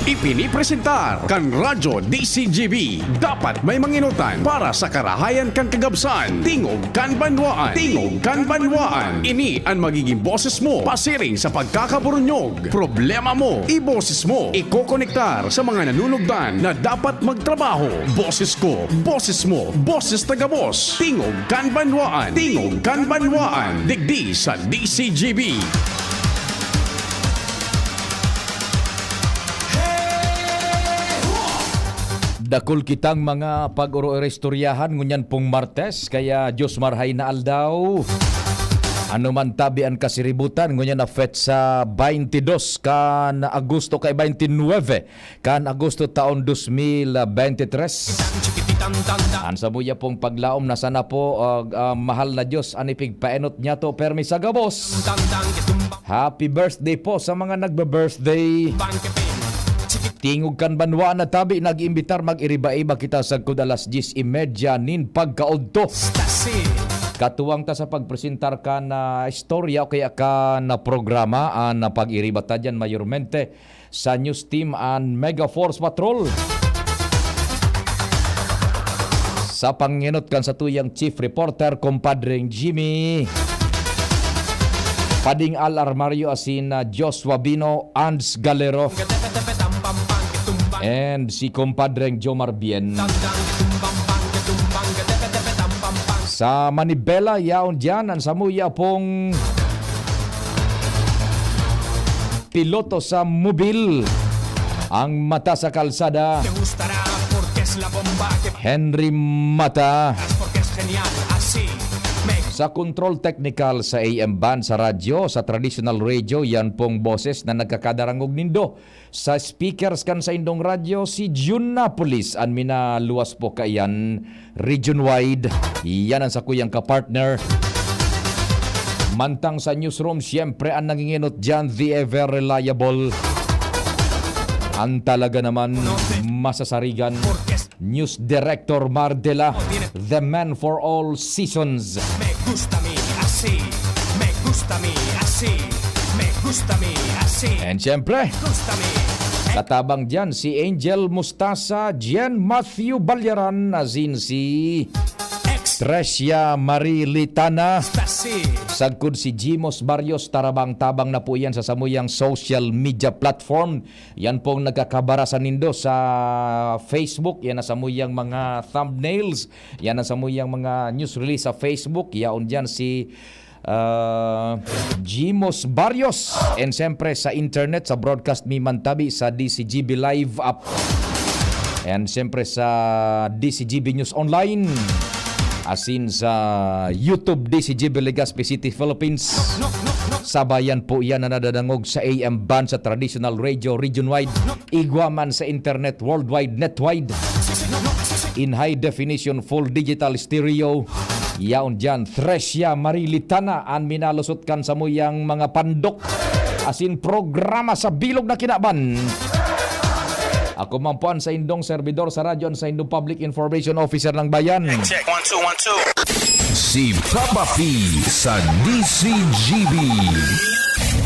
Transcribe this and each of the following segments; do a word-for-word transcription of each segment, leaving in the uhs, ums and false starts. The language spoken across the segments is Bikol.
Ipinipresentar kan Radyo D C G B. Dapat may manginutan para sa karahayan kan kagabsan. Tingog kan banwaan. Tingog kan banwaan. Ini an magiging boses mo pasiring sa pagkakaburunyog. Problema mo, iboses mo. Ikokonektar sa mga nanunugdan na dapat magtrabaho. Boses ko, boses mo, boses taga-boss. Tingog kan banwaan. Tingog kan banwaan. Digdi sa D C G B. Dakul kitang mga pag-oro-istoryahan ngunyan pong Martes, kaya Diyos marhay na aldaw. Ano man tabi an kasiributan, ngunyan na petsa twenty-dos kan Agosto kay twenty-nine kan Agosto taon dos mil bente tres. An samuya pong paglaom na sana po, ah, ah, mahal na Diyos, an ipigpaenot niya to, permi sa gabos. Happy birthday po sa mga nagbe-birthday. Tingog kan banwaan na tabi, nag-iimbitar mag-iriba-iba kita sagkod alas dyes y media nin pagkaodto. Katuwang ta sa pagpresentar kan, ah, istorya o kaya kan, ah, programa, an, ah, pag-iriba ta diyan mayormente sa News Team an Mega Force Patrol. Sa pangenot kan satuyang chief reporter, Compadreng Jimmy, Pading Al Armario asin, ah, Joshua Bino, Ans Galero, and si Compadreng Jomar Bien. Sa manibela, yaon diyan an samuya pong piloto sa mobil, ang mata sa kalsada, Te gustará porque es la bomba que Henry Mata. Porque es genial, así me Sa control technical sa A M band, sa radyo, sa traditional radio, yan pong boses na nagkakadarangog nindo. Sa speakers kan saindong radyo, si Jun Napolis, an minaluwas po kaiyan, region-wide. Iyan an sakuyang kapartner. Mantang sa newsroom, siyempre, an nangingenot diyan, the ever reliable. An talaga naman masasarigan. News Director Mardela, the man for all seasons. Me gusta mi así, me gusta mi así, me gusta mi así. And siyempre, Gusta mi. Sa tabang diyan, si Angel Mustasa, Jen Matthew Balyaran, asin si Ex. Trecia Marie Litana. Así. Sagkod si Jimos Barrios, tarabang-tabang na po yan sa samuyang social media platform. Yan pong nagkakabarasan nindo sa Facebook, yan na samuyang mga thumbnails, yan na samuyang mga news release sa Facebook. Yaon diyan si, ah, Jimos Barrios. And siyempre sa internet, sa broadcast mi man tabi sa D C G B Live app. And siyempre sa D C G B News Online. Asin sa YouTube, D C G B Legazpi City, Philippines. Sabayan po yan na nadadangog sa A M band sa traditional radio region-wide. Igwa man sa internet worldwide, netwide. In high definition, full digital stereo. Yaon diyan, Trecia Marie Litana, an minalusot kan samuyang mga pandok. Asin programa sa bilog na kinaban. Ako man po an saindong servidor sa radyo, an saindong public information officer ng bayan. Check, one, two, one, two. Si Papa P sa D C G B.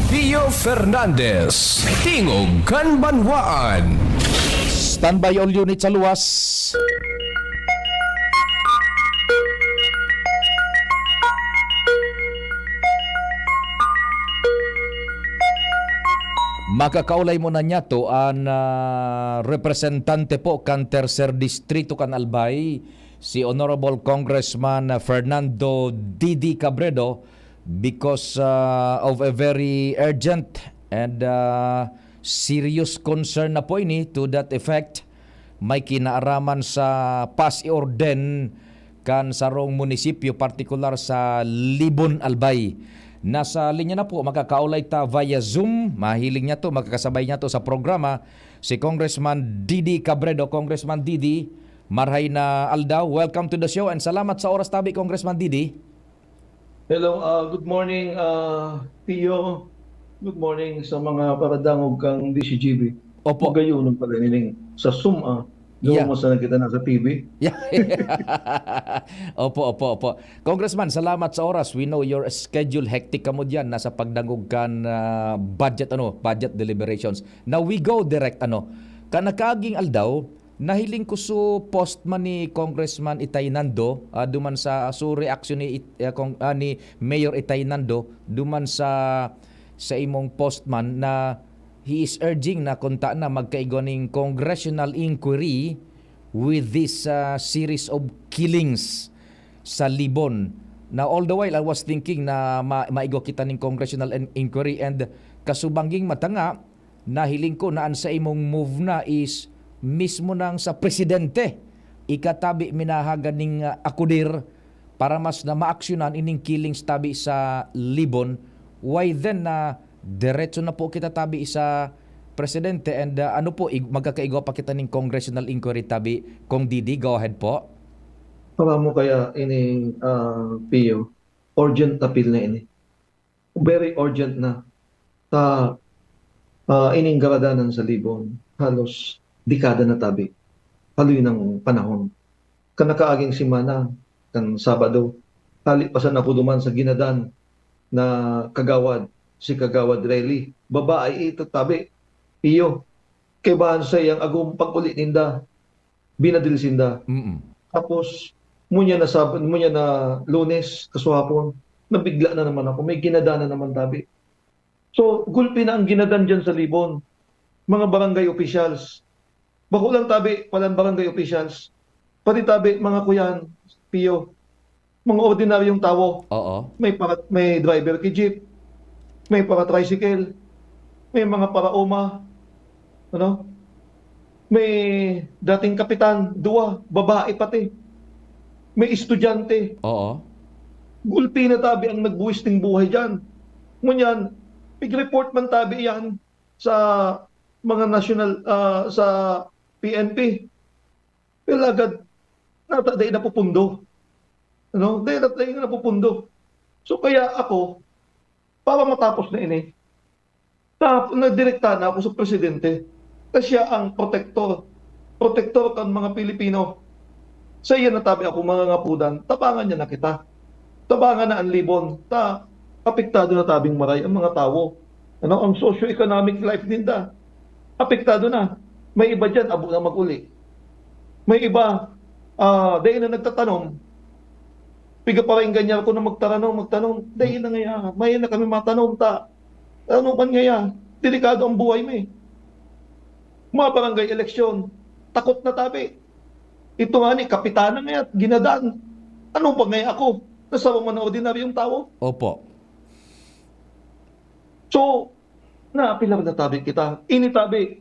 Pio Fernandez, Tingog kan Banwaan. Standby all units sa luwas. Makakaulay mo na niya to an, ah, representante po kan Tercer Distrito kan Albay, si Honorable Congressman Fernando Didi Cabredo, because, ah, of a very urgent and, ah, serious concern na po ini to that effect. May kinaaraman sa pasi-orden kan sarong munisipyo, partikular sa Libon, Albay. Nasa linya na po, makakaulay ta via Zoom. Mahiling niya to, makakasabay niya to sa programa, si Congressman Didi Cabredo. Congressman Didi, marhay na aldaw. Welcome to the show and salamat sa oras tabi, Congressman Didi. Hello, ah, good morning, ah, Pio. Good morning sa mga paradangog kang D C G B. Opo. Magayon pala nining sa Zoom, ah. Yeah. Doon mo sana kita nasa T V. Yeah. Opo, opo, opo. Congressman, salamat sa oras. We know your schedule, hectic kamo diyan, nasa pagdangog kan, ah, budget, ano, budget deliberations. Now we go direct, ano, Kan nakaaging aldaw, nahiling ko su post man ni Congressman Itay Nando, ah, duman sa, su reaksyon ni It-, ah, Cong-, ah, ni Mayor Itay Nando duman sa, sa imong post man na he is urging na kunta na magkaigwa ning congressional inquiry with this, ah, series of killings sa Libon. Now, all the while, I was thinking na ma-, maigwa kita ning congressional en-, inquiry and kasubangging matanga, nahiling ko na an saimong move na is mismo nang sa presidente. Ika tabi minahagad ning, ah, akudir para mas na maaksyonan ining killings tabi sa Libon. Why then na diretso na po kita tabi sa presidente and, ah, ano po, ig-, magkakaigwa pa kita ning congressional inquiry tabi, Cong Didi? Go ahead po. Para mo kaya ini, ah, Pio, urgent appeal na ini. Very urgent na. Ta, ah, ining karadanan sa Libon, halos dekada na tabi. Haloy ng panahon. Kan nakaaging semana, kan Sabado, hali pa sana ako duman sa ginadan na kagawad, si Kagawad Rely. Babae ito tabi. Iyo, kaibahan sa iyang agom pag-uli ninda, binadil sinda. Mm. Tapos, munya na Sab-, munya na Lunes, kasuhapon, nabigla na naman ako. May ginadan na naman tabi. So, gulpi na ang ginadan dyan sa Libon. Mga barangay officials. Bako lang tabi, palan barangay officials. Pati tabi, mga kuyan, Pio. Mga ordinaryong tawo. Oo. May para-, may driver ki jeep. May para-tricycle. May mga paraoma. Ano? May dating kapitan, duwa, babae pati. May estudyante. Oo. Gulpi na tabi ang nagbuwis ning buhay diyan. Ngunyan, pig-report man tabi iyan sa mga national, ah, sa P N P. Pero lagad, nata-, dai napupundo. Ano? Dai nat-, dai napupundo. So, kaya ako, para matapos na ini, tap-, nagdirekta na ako sa presidente na siya ang protektor. Protektor kan mga Pilipino. Sa iya natabi ako mga ngapudan, tabangan niya na kita. Tabangan na ang Libon. Ta, apektado na tabing maray ang mga tawo. Ano, ang socio-economic life ninda, apektado na. May iba diyan, abo na mag-uli. May iba, ah, dai na nagtatanom. Piga pa rin ganyan ako na magtaranom, magtanom. Dai na ngaya. May na kami matanom, ta. Ano man ngaya? Delikado ang buhay mo eh. Mga barangay eleksyon, takot na tabi. Ito nga ni, kapitana ngaya, ginadan. Ano pa ngaya ako? Nasa man na ordinaryong tawo? Opo. So, naapil na tabi kita. Ini tabi,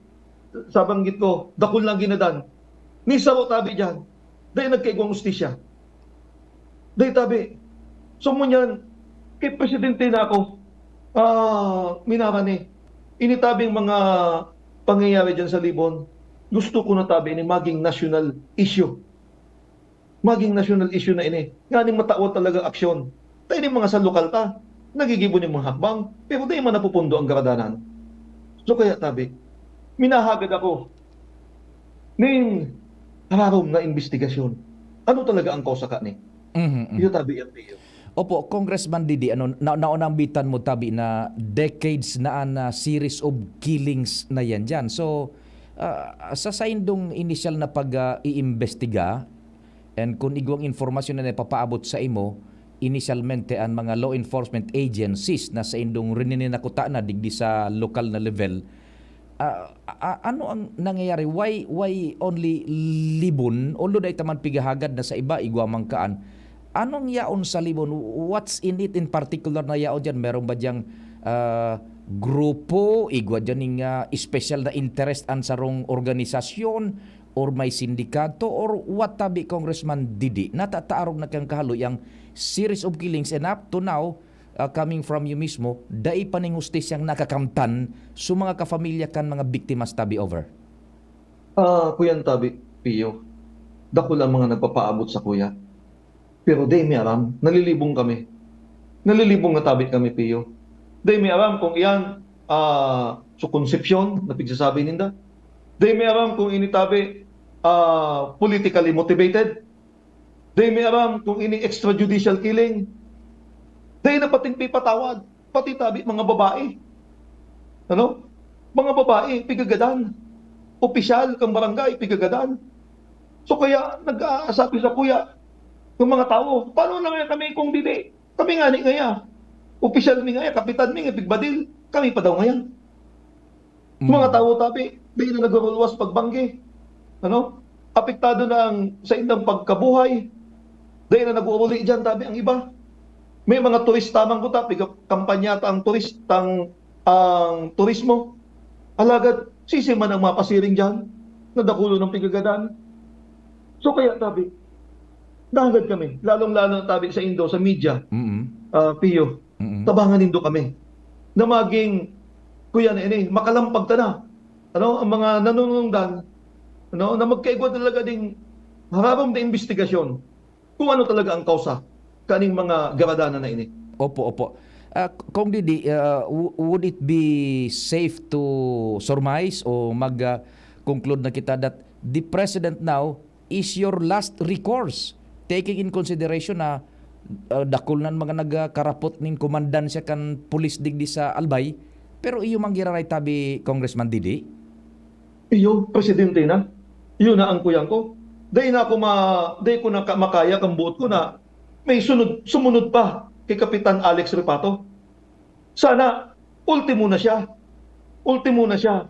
sa banggit ko, dakul lang ginadan. Ni saro tabi diyan. Dai nagkaigwang hustisya. Dai tabi. So, ngunyan, kay presidente na ako, ah, minara ni. Ini tabing mga pangyayari diyan sa Libon, gusto ko na tabi ni maging national issue. Maging national issue na ini. Nganing matao talaga aksyon. Ta ini mga sa lokal ta, nagigibo nin mga hakbang, pero dai man napupundo ang karadanan. So kaya tabi, minahagad ako nin hararom na imbestigasyon. Ano talaga ang kosa kani? Mhm, mhm. Iyo tabi yan, Pio. Opo, Congressman Didi, ano, na, naunambitan mo tabi na decades na an, ah, series of killings na yan dyan. So, ah, sa saindong inisyal na pag, ah, iimbestiga, and kun igwang impormasyon na napapaabot sa imo, inisyalmente an mga law enforcement agencies na saindong rininakuta na digdi sa lokal na level, ah, ah, ano ang nangyayari? Why, why only Libon? Although dai ta man pigahagad na sa iba, igwa man kaan. Anong yaon sa Libon? What's in it in particular na yaon diyan? Meron ba diyang, ah, grupo, igwa diyan ning, ah, espesyal na interest an sarong organisasyon or may sindikato or what tabi, Congressman Didi? Natataarog na kan kahaloy ang series of killings and up to now, ah, coming from you mismo, dai pa ning hustisyang nakakamtan sa mga kafamilya kan mga biktimas tabi over? Ah, kuyan tabi, Pio. Dakul ang mga nagpapaabot sa kuya. Pero dai mi aram, nalilibong kami. Nalilibong nga tabi kami, Pio. Dai mi aram kung iyan, ah, su konsepsyon na pigsasabi ninda. Dai mi aram kung ini tabi, ah, politically motivated. Dai mi aram kung ini extrajudicial killing. Dai na pating pipatawad, pati tabi mga babae. Ano? Mga babae, pigagadan. opisyal kan barangay, pigagadan. So kaya nag-aasabi sa kuya ng mga tao, "Paano na nga kami kung dili? Kami ngani ngaya, opisyal mi ngaya, kapitan mi nga pigbadil, kami pa daw ngayan." Mm. Mga tawo tabi, dai na nagurulwas pagbanggi. Ano? Apektado na ang saindang pagkabuhay. Dai na nag-uuli diyan, tabi ang iba. May mga turista man kuta, piga-, kampanya ta ang turist-, ang, ang turismo. Alagad, siisay man ang mapasiring diyan? Nadakulo ng pigagadan. So, kaya tabi, nahagad kami, lalong-lalo na tabi sa Indo, sa media, Mm-mm. ah, Pio, Mm-mm. tabangan nindo kami na maging, kuya na ini, makalampag ta na. Ano, ang mga nanunungdan, ano, na magkaigwa talaga ding hararom na imbestigasyon kung ano talaga ang kausa kaning mga garadanan na ini. Opo, opo. Ah, Kong Didi, ah, w-, would it be safe to surmise o mag, ah, conclude na kita that the president now is your last recourse, taking in consideration na, ah, dakul nan mga nagkarapot nin komandansya kan pulis digdi sa Albay, pero iyo mang giraray tabi, Congressman Didi? Iyo, presidente na. Iyo na ang kuyang ko. Dai na ako ma-, dai ko na ka-, makaya kan buot ko na may sunod, sumunod pa kay Kapitan Alex Repato. Sana, ultimo na siya. Ultimo na siya.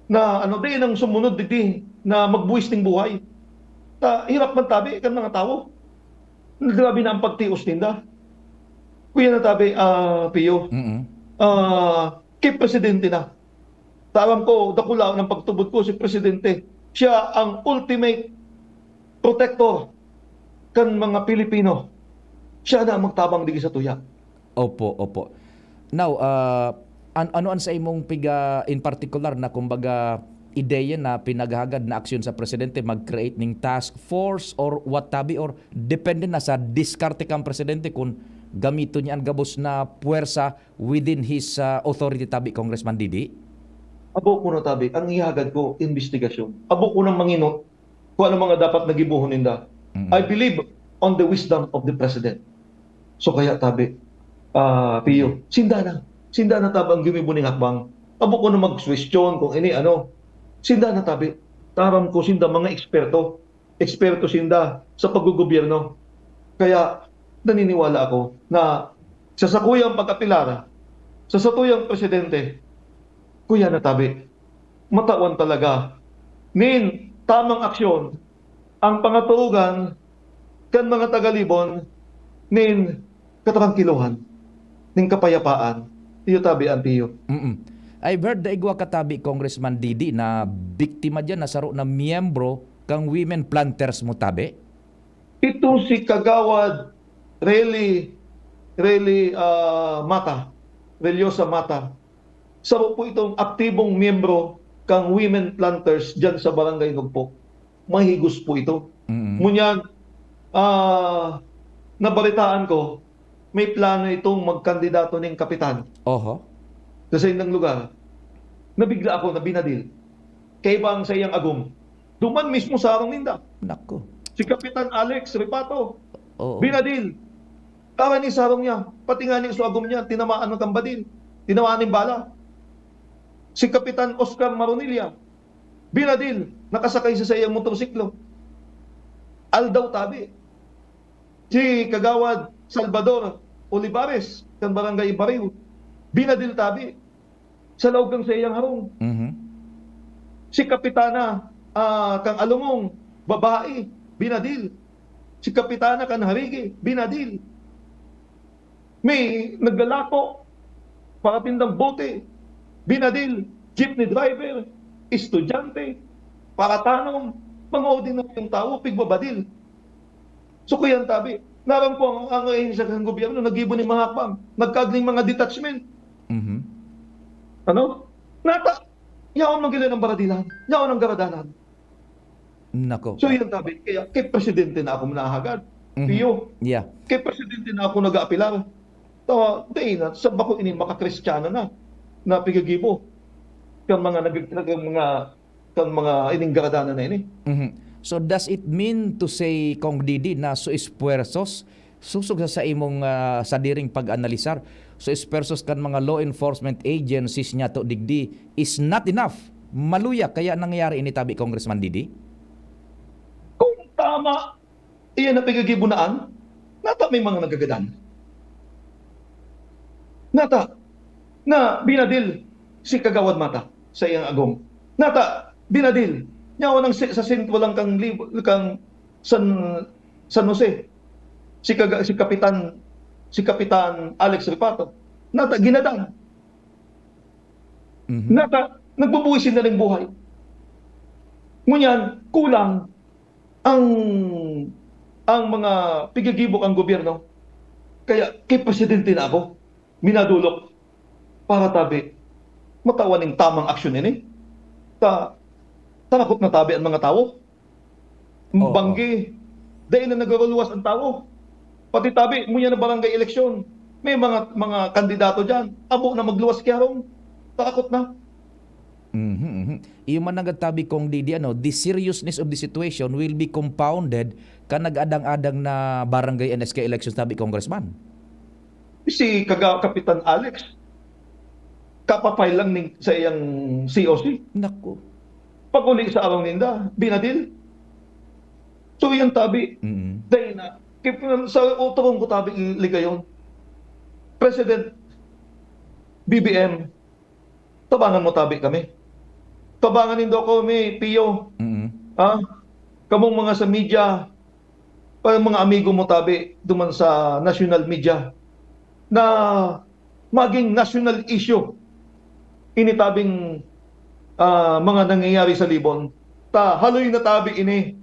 Na, ano, dai nang sumunod digdi na magbuwis ning buhay. Ta, hirap man tabi kan mga tawo. Grabe na ang pagtios ninda. Kuya na tabi, ah, Pio. Mm-mm. Ah, kay presidente na. Ta aram ko, dakula ang pagtubod ko, si presidente. Siya ang ultimate protector kan mga Pilipino. Siya na ang magtabang digdi sa tuya. Opo, opo. Now, ah, an-, ano an sa imong piga-, in particular na, kumbaga, ideya na pinaghahagad na aksyon sa presidente, mag-create ning task force or what tabi, or depende na sa diskarte kan presidente kung gamiton niya an gabos na puwersa within his, ah, authority tabi, Congressman Didi? Abo ko na tabi, ang ihagad ko, investigasyon. Abo ko nang manginot kung ano mga dapat na gibohon ninda. Mm. I believe on the wisdom of the president. So kaya tabi, ah, Pio, Mm. sinda na. Sinda na tabi ang gumibo ning hakbang. Abo ko na magsuwestiyon kung ini ano. Sinda na tabi. Taram ko sinda mga eksperto. Eksperto sinda sa paggogobyerno. Kaya naniniwala ako na sa sakuyang pag-apelar, sa satuyang presidente, kuya na tabi, matawan talaga nin tamang aksyon ang pangaturugan kan mga taga-Libon nin katrankilohan, nin kapayapaan. Iyo tabi an Pio. Mm-mm. I've heard na igwa ka tabi, Congressman Didi, na biktima diyan na saro na miyembro kang Women Planters mo tabi? Ito si Kagawad Rely, Rely, ah, Mata, Relyosa Mata. Saro po itong aktibong miyembro kang Women Planters diyan sa Barangay Nugpo. Mahigos po ito. Mm. Ngunyan, ah, nabaritaan ko, may plano itong magkandidato ning kapitan Oho. sa saindang lugar. Nabigla ako na binadil. Kaiba ang saiyang agom. Duman mismo sa harong ninda. Nako. Si Kapitan Alex Repato, Oo. binadil. Tara ni sa harong niya, pati nga ni sa agom niya, tinamaan ng kambadil. Tinamaan ng bala. Si Kapitan Oscar Maronilla, binadil, nakasakay sa saiyang motorsiklo. Aldaw tabi. Si Kagawad Salvador Olivares, kan Barangay Ibariw, binadil tabi sa laog kan saiyang harong. Mhm. Si Kapitana, ah, kan Alungong, babae, binadil. Si Kapitana kan Harigi, binadil. May naglalako, paratindang bote, binadil, jeepney driver, estudyante, paratanom, mga ordinaryong tawo, pigbabadil. So, kuyan tabi, naram ko ang, ang ahensya kan gobyerno, naggibo nin mga hakbang, nagkaagning mga detachment. Mhm. Ano? Nata, yaon man gila ng baradilan, yaon ang garadanan. Nako. So, yan tabi, kaya kay presidente na ako nahagad. Mhm. Pio, Yeah. kay presidente na ako nag-aapilar. Tawa, dai na, sa bako ini makakristiyano na, na pigagibo. Kang mga nag-, nag-, mga, kang mga ining garadanan na ini. Mhm. So, does it mean to say, Kong Didi, na so esfuerzos, sosog sa, sa imong, ah, sadiring pag-analisar, so esfuerzos kan mga law enforcement agencies niya to digdi is not enough Maluya kaya nangyayari ini tabi, Congressman Didi? Kung tama, iyan na pigagibunaan, nata may mga nagagadan. Nata, na binadil si Kagawad Mata sa iyang agom. Nata, binadil. Nyawa nang si, sa sentro lang kang, lib- kang San, San Jose. Si, Kaga, si Kapitan si Kapitan Alex Repato. Nata, ginadan. Mhm. Nata, nagbubuhay sila ng buhay. Ngunyan, kulang ang ang mga pigigibo kan gobyerno. Kaya kay presidente na ako, minadulok para tabi matawan ning tamang aksyon ini. Ta tarakot na tabi ang mga tawo. Oo. Banggi, dai na nagaruluwas ang tawo. Pati tabi, ngunyan na barangay eleksyon. May mga mga kandidato diyan. Abo na magluwas ki harong. Tarakot na. Mhm, mhm. Iyo man nanggad tabi, Cong Didi, ano, the seriousness of the situation will be compounded kan nag-adang-adang na barangay N S K elections tabi, Congressman. Si Kaga, Kapitan Alex, kapapay lang ning, sa iyang C O C. Naku. Pag-uli sa arong ninda, binadil. So, yan tabi. Mm. Dahil na, kay, sa uturong ko tabi, ligayon. President, B B M, tabangan mo tabi kami. Tabangan nindo kami, Pio. Mm. Ha? Kamong mga sa media, parang mga amigo mo tabi, duman sa national media, na maging national issue ini tabing, ah, mga nangyayari sa Libon. Ta, haloy na tabi ini.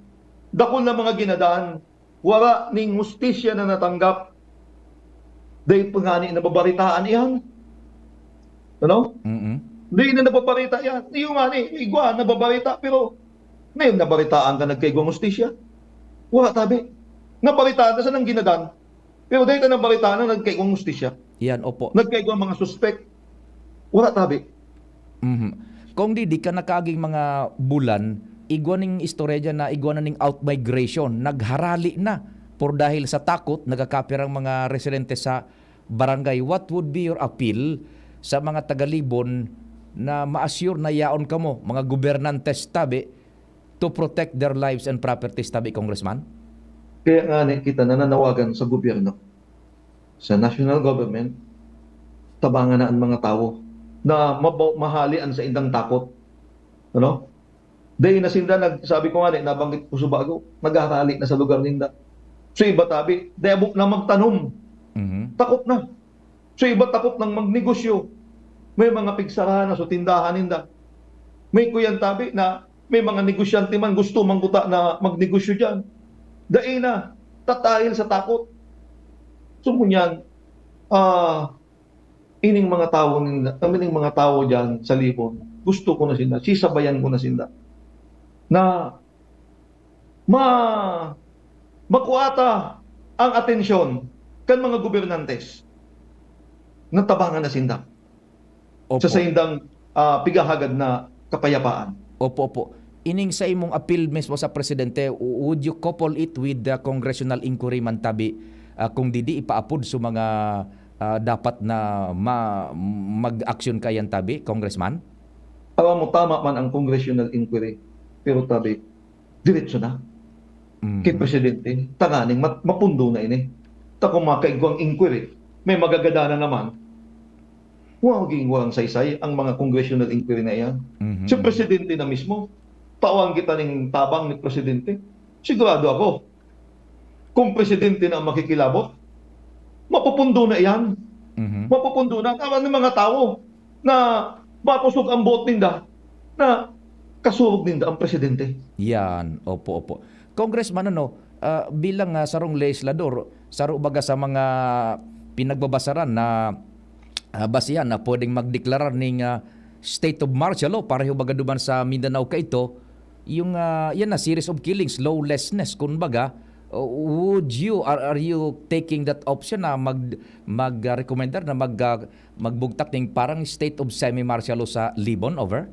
Dakul na mga ginadan. Wara ning hustisya na natanggap. Dai pa ngani nababaritaan iyan. Ano? Mm. Dai na nababarita iyan. Iyo ngani, igwa, nababarita, pero ngayon nabaritaan ka nagkaigwang hustisya? Wala tabi. Nabaritaan ka sa nang ginadan. Pero dai ka nabaritaan na nagkaigwang hustisya. Yan, opo. Nagkaigwang mga suspek. Wala tabi. Mhm. Cong Didi, kan nakaaging mga bulan, igwa ning istorya dyan na igwa na ning outmigration. Nagharali na. Por dahil sa takot, nagkakapirang mga residente sa barangay. What would be your appeal sa mga taga-Libon na ma-assure na yaon kamo, mga gobernantes tabi, to protect their lives and properties tabi, Congressman? Kaya nga ni kita nananawagan sa gobyerno, sa national government, tabangan na ang mga tawo na maba- mahali an saindang takot. Ano? Dai na sinda, nag, sabi ko nga ni, nabanggit ko sa bago, nagharali na sa lugar ninda. So, iba tabi, dai abo na magtanom. Mhm. Takot na. So, iba takot nang magnegosyo. May mga pigsarahan na sa tindahan ninda. May kuyan tabi na may mga negosyante man gusto mangguta na magnegosyo diyan. Dai na, tatahil sa takot. So, ngunyan, ah, ining mga tawo ninda, ining mga tawo diyan sa Libon, gusto ko na sinda, sisabayan ko na sinda na ma makuha ta ang atensyon kan mga gobernantes na tabangan na sinda Opo. sa saindang, ah, pighahagad na kapayapaan. Opo, opo. Ining sa imong appeal mismo sa presidente, w- would you couple it with the congressional inquiry man tabi, ah, kung didi ipaapod sa mga, ah, dapat na ma- mag-aksyon kayan tabi, Congressman? Aram mo, tama man ang congressional inquiry, pero tabi, diretso na Mhm. kay presidente, tanganing mat- mapundo na ini. Ta kung makaigwang inquiry, may magagada na naman. Wa magiging walang saysay ang mga congressional inquiry na iyan. Mhm. Si presidente na mismo, tawan kita ning tabang ni presidente. Sigurado ako, kung presidente na ang makikilabot, mapupundo na iyan. Mhm. Mapupundo na. Tama ng mga tao na makusog ang boot ninda na kasurog ninda ang presidente. Yan, opo, opo. Congressman, ano, ah, bilang, ah, sarong legislador, saro baga sa mga pinagbabasaran na, ah, basihan na pwedeng magdeklarar ning, ah, state of martial law, pareho baga duman sa Mindanao kaito, yung, ah, yan na, series of killings, lawlessness, kumbaga, o- would you, are, are you taking that option na mag, mag, ah, recommendar na mag, ah, magbugtak ning parang state of semi-martial law sa Libon, over?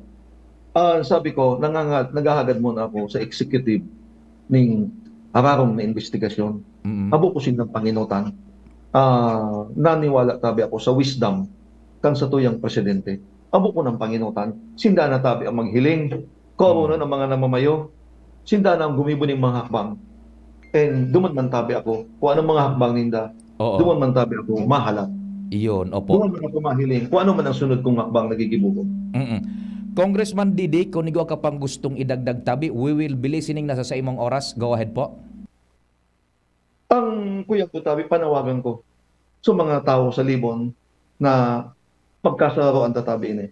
Ah, sabi ko, nangangad, naghahagad muna ako sa executive ning hararong na investigasyon. Mm. Habo ko sindang panginutan. Ah, naniwala tabi ako sa wisdom kan satuyang presidente. Abo ko nang panginutan. Sinda na tabi ang maghiling. Kung ano ang mga namamayo, sinda na ang gumibo ning mga hakbang. And duman man tabi ako. Kung anong mga hakbang ninda, Oo. duman man tabi ako mahalat. Iyon, opo. Duman man ako mahiling kung ano man ang sunod kong hakbang na gigibo ko. Mm-mm. Congressman Didi, kung igwa ka pang gustong idagdag tabi, we will be listening na sa saimong oras. Go ahead po. Ang kuyang ko tabi, panawagan ko sa mga tao sa Libon na pagkasararoan ta tabi ini.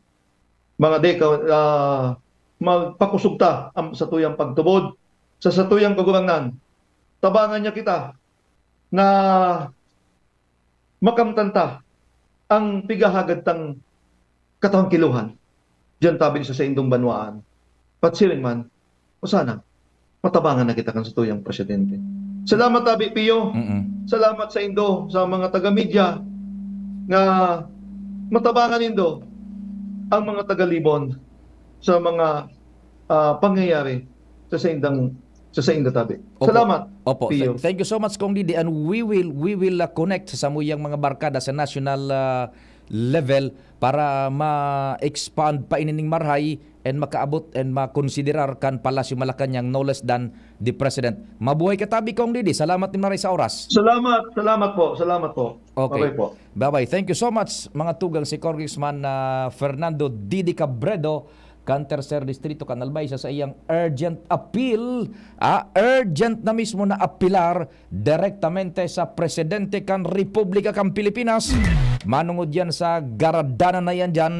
Mga deka, ah, magpakusog ta ang satuyang pagtubod sa satuyang kagurangnan. Tabangan niya kita na makamtan ta ang pigahagad tang katrangkilohan diyan tabi sa saindong banwaan. Patsiring man, o sana, matabangan na kita kan satuyang presidente. Salamat, Abi Pio. Mm-mm. Salamat sa indo, sa mga taga-media, nga matabangan nindo ang mga taga-Libon sa mga, ah, pangyayari sa saindang, sa sainda tabi. Opo. Salamat, Opo. Pio. Th-, thank you so much, Kong Didi, and we will, we will, ah, connect sa samuyang mga barkada sa national, ah, level para ma-expand pa ini ning marahay and makaabot and makonsiderar kan Palasyo Malacañang, no less than the president. Mabuhay ka tabi, Kong Didi. Salamat ni maray sa oras. Salamat, salamat po, salamat po. Okay. Bye-bye po. Bye-bye. Thank you so much, mga tugang, si Congressman, ah, Fernando Didi Cabredo, kan Tercer Distrito, kan Albay, sa saiyang urgent appeal, ah, urgent na mismo na apelar direktamente sa Presidente kan Republika kan Pilipinas. Manungod yan sa garadanan na yan dyan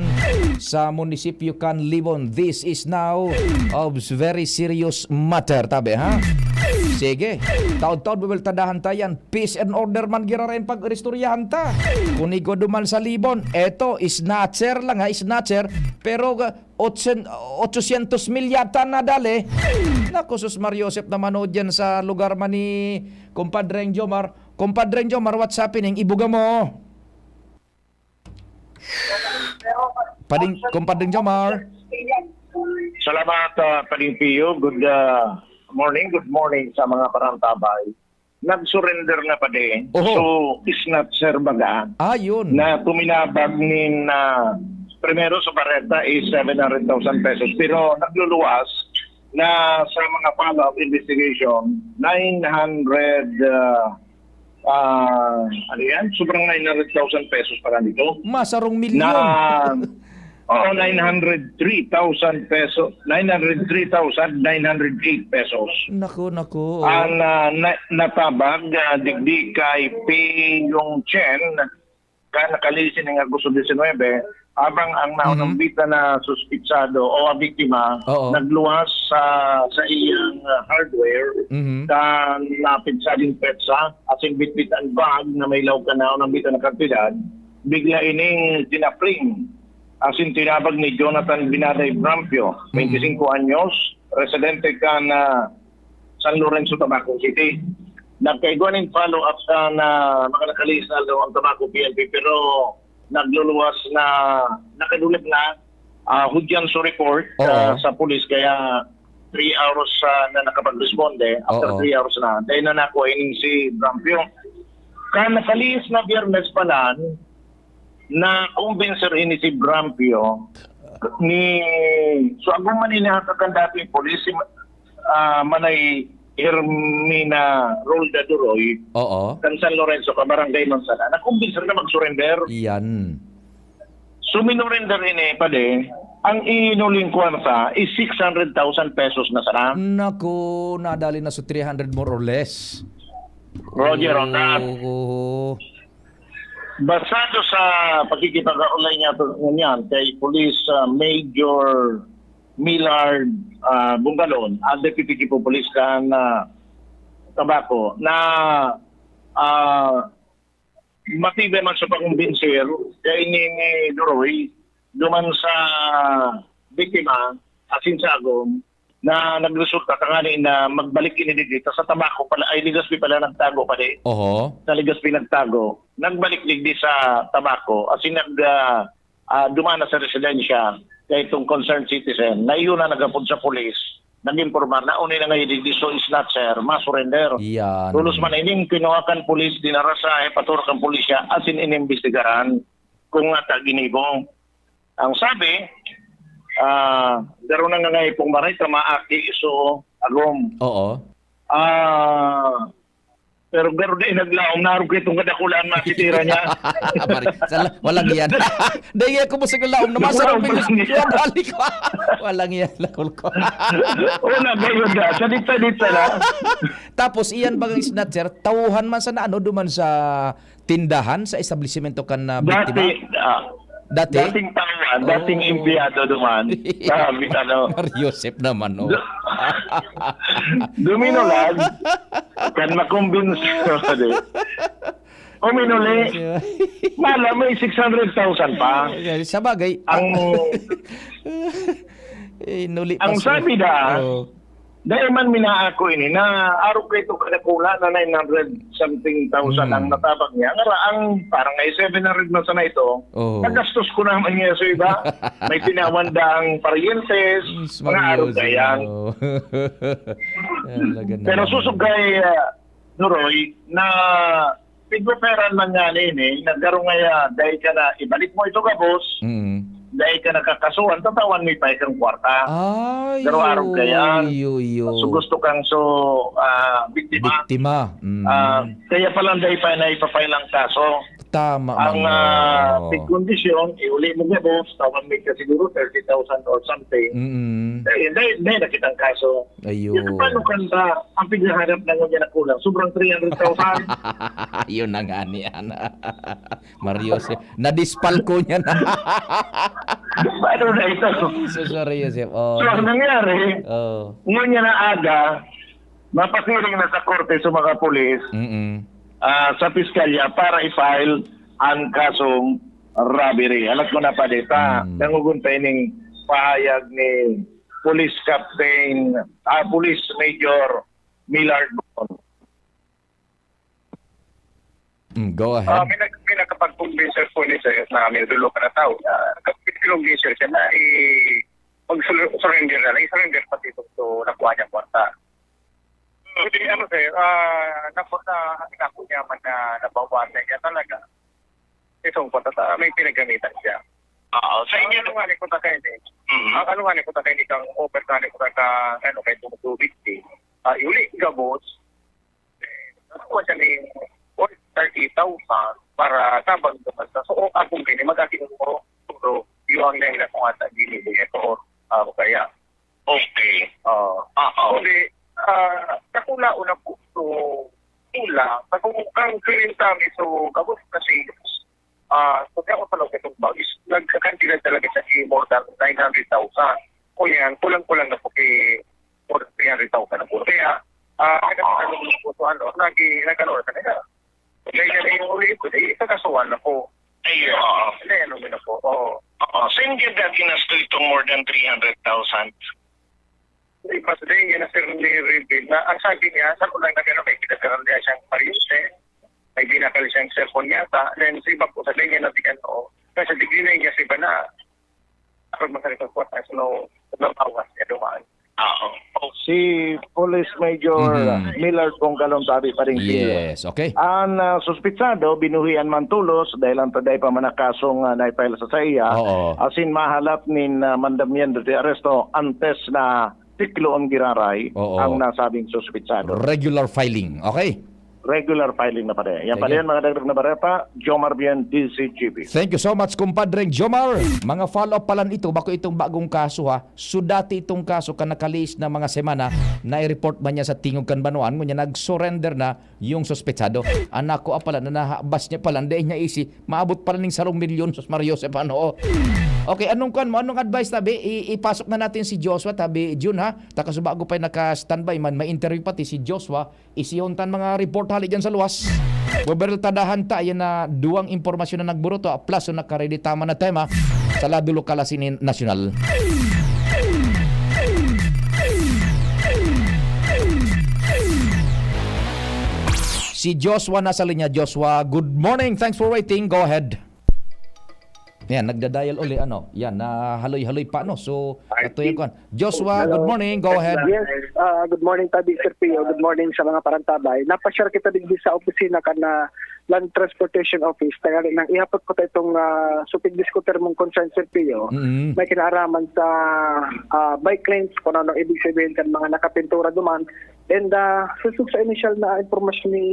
sa munisipyo kan Libon. This is now of very serious matter, tabi, ha? Sige, taod-taod buweltadahan ta yan. Peace and order man giraray pag-istoryahan ta. Kunigo duman sa Libon, eto, snatcher lang, ha, snatcher. Pero, ah, otsen-, ochocientos mil yata na dali. Naku, sus, Mar Joseph naman, o, dyan sa lugar man ni Kumpadreng Jomar. Kumpadreng Jomar, what's happening? Ibuga mo. Pading, Kumpadreng Jomar. Salamat, ah, Pading Pio. Good, ah, morning, good morning sa mga parantabay. Nag-surrender na, padi. Oho. So, snatcher baga. Ah, yun. Na tuminabag nin, ah, primero sa bareta is seven hundred thousand pesos. Pero nagluluwas na sa mga follow-up investigation, nine hundred, ah, ah, ano yan? Sobrang nine hundred thousand pesos pala nito. Masarong milyon. Na Oo, nine hundred three thousand peso, nine hundred three thousand nine hundred eight pesos. Naku, naku. Ang, ah, na-, natabag, ah, digdi kay Pi Yong Chen, ka nakalihis ning Agosto diecinuebe, habang ang naunang Mhm. bita na suspitsado o biktima Oo. nagluwas sa, sa iyang, ah, hardware, Mhm. kan napidsading petsa, asin bitbit an bag na may laog kan naunang bita na kantidad, bigla ining tinapring. Asin tinabag ni Jonathan Binaday Brampio, Mm. twenty-cinco anyos, residente kan, ah, San Lorenzo, Tabaco City. Nagkaigwa nin follow-up kan mga nakalihis na aldaw ang Tabaco P N P, pero nagluluwas na, nakadulag na, ah, hudyan sa report, Oo. ah, sa pulis, kaya three hours, ah, na nakapagresponde. After Oo. three hours na, dahil na nakuha ining si Brampio. Kan nakalihis na Biyernes pa lang, na-convince ini si Brampio ni, so, agom man ini hatakan dating pulis, si, ah, Manay Hermina Rolda Duroy, Oo. kan San Lorenzo, ka Barangay Mansana, na-convince na mag-surrender. Iyan. So, minurrender ini, padi, ang ihinuling kwarta is six hundred thousand pesos na sana. Naku, nadali na sa three hundred more or less. Roger, on that. Oo. Basado sa pakikipag-aulay niya to, niyan kay Police, ah, Major Millard, ah, Bungalon, ang Deputy Chief of Police kan, ah, Tabaco, na, ah, matibay man sa pagkumbinsir kay ni, ni Duroy duman sa biktima, asin sa agom, na nagresulta tangani na magbalik ini digdi ta sa Tabaco pala, ay, Legazpi pala nagtago, padi. Oho. Sa Legazpi nagtago. Nagbalik digdi sa Tabaco, asin nag, ah, ah, duman na sa residensya kay itong concerned citizen. Na iyon na nag-apod sa pulis, nag-impormar na unay na ngayon digdi, so snatcher, ma-surrender. Iyan. Tolos man ining kinuha kan pulis, dinara sa hepatura kan pulisya, asin inimbestigaran kung ata ginibo. Ang sabi, ah, garo na nga nga ipong maray, kamaaki, so, agom. Oo. Ah, pero garo na inaglaom, narog itong kadakulaan na sitira niya. Mari, sala, walang yan. Dahil ako mo sa galaom na masarap Walang yung yan. Balik ko. Walang yan, lakol ko. Una, gayon na. Sa dita-dita na. Tapos, iyan bagang snatcher, tauhan man sana ano, duman sa tindahan, sa establisimento kan, ah, biktima? Dati, ah, Dati? Dating tauhan, dating Oo. empleyado duman. Sabi, ano, Mario Joseph naman, oh. Du-, duminulag, kan makumbinsi, uminuli. Mario Joseph. Mala, may six hundred thousand pa. Sa bagay, Ang, eh, nuli pa ang sa sabi na, Oo. Dai man minaako ini na arog kaito kadakula na nine hundred something thousand Hmm. ang natabang niya. Ngara ang parang ay seven hundred man sana ito. Oo. Nagastos ko naman niya sa iba. May tinawan daang paryentes, Yes, mga arog Mario, kaya. Oo. Talaga Pero naman. susugay, ah, Noroy, na pigwaperan man nga nini, nagkaro nga ya, dai ka na, ibalik mo ito gabos, Mm. dai ka nakakasuhan, tatawan mi pa ikang kwarta. Ay, Pero arog ka yan. oy, oy, oy. So, gusto kang so, ah, biktima. Biktima. Mm. Ah, kaya pala dai pa na ipapile ang kaso. Tama, Ang, mga ah, tigkondisyon, iuli mo gabos, tawan mi ka siguro thirty thousand or something. Mm. Dai, dai, dai na kitang kaso. Ayun. Yan, paano kanta? Ang pighahanap na ngunyan na kulang, sobrang three hundred thousand. Yun na nga ni Ana. Mario Joseph. Nadispal ko niya na. Paano na ito? Ay, sus, Mario Joseph. Oh. So, ang nangyari, Oh. ngunyan na aga, mapakiring na sa korte sa mga pulis, Mm-mm. ah, sa piskalya para i-file ang kasong robbery. Alat ko na pa dita. Mm. Nanguguntay ning pahayag ni Police Captain, ah, Police Major Millard Bon. Mm, go ahead. Ah, may nag-, may nakapag-convince po ni sir na may dulo ka na tao. Ah, nag-convince siya na i-, mag-sur-, surrender na lang. I-surrender pati ito. So, nakuha niya kwarta. Hindi, ano, sir, ah, naku-, na, naku niya man na nabawasan niya talaga. Itong kwarta, ta-, may pinagamitan siya. Oo, sa inyo Ang ano nga ni ko ta kayo, eh. Mm. Ang ano nga ni ko ta kayo, ni kang offer nga ni ko ta ka, ano, kay two fifty. Ah, iuli, gabos. Ano siya ni worth thirty thousand para tabang naman sa. So, o, akong gini, mag-akin mo, pero yung ang nila kung ata, gini, gini, or, ah, o kaya. Okay. Oo. Ah, oo. Kundi, ah, sa kula-una po, so, kulang. Sa kung ang kiling kami, so, gabos na sales. Ah, so, kaya ko talaga itong pag-, nagkakantidad talaga sa more than nine hundred thousand. Kung yan, kulang-kulang na po kay more than three hundred thousand na po. Kaya, ah, nagkakantidad po, so, ano, nag-, nag-ano na talaga. Kaya yan, eh, uli po, eh, kakasuhan na po. Ayun, oo. Hindi, ano mo na po, oo. Oo. Saan ka dati nasto itong more than three hundred thousand? Hindi, mas din yan, Sir, ni Ridin, na ang sabi niya, sa unang nagano, may kinakaroon niya siyang pariente, may binakal siyang cellphone yata, then si iba po, sabi niya na di ano, kasi diglinay niya si iba na, kapag masakit ang kwarta, so, no, no, awas niya dumaan. Oo. Si Police Major Mhm. Millard Bonggalon, sabi pa rin sila. Yes, okay. Ang, ah, suspitsado, binuhian man tolos dahil ang taday pa man ang kasong, ah, naipile sa saiya. Oo. Asin mahalap nin, ah, mandamiento de arresto antes na tikloon giraray Oo. ang nasabing suspitsado. Regular filing, okay? Regular filing na pa rin. Yan pa Sige. rin, mga dagdag na bareta, Jomar Bien, D Z G B. Thank you so much, kumpadreng Jomar. Mga follow-up pa lang ito, bako itong bagong kaso, ha. So, dati itong kaso, kan nakaliis na mga semana, na-report man niya sa tingog kan banwaan, ngunyan nag-surrender na yung suspetsado. Anak ko, apala, na nahabas niya pala, hindi niya isi, maabot pala ning sarong milyon, sus Mario Joseph, ano? Okay, anong kwan mo? Anong advice, tabi? I-, ipasok na natin si Joshua, tabi, Jun, ha? Takasubago pa'y naka-standby man, may interview pati si Joshua, isihon tan mga report hali dyan sa luwas. Bubertadahan ta, yan na duwang impormasyon na nagburuto, plus yung nakaredy tama na tema sa lado lokal asin nasyonal. Si Joshua nasa linya. Joshua, good morning. Thanks for waiting. Go ahead. Yan, nagda-dial uli, ano. Yan, nahaloy-haloy pa, no? So, Ay, ito yung si- kwan. Joshua, Hello. good morning. Go ahead. Yes, ah, good morning, Tabi, Sir Pio. Good morning sa mga parantabay. Napashare kita digdi sa opisina kan, ah, Land Transportation Office, tanganing ihapot ko ta itong, ah, supig diskutir mong concern, Sir Pio, Mm. may kinaaraman sa, ah, bike lanes, kung ano ibig sabihin kan mga nakapintura duman. And, ah, susog sa initial na impormasyon ni,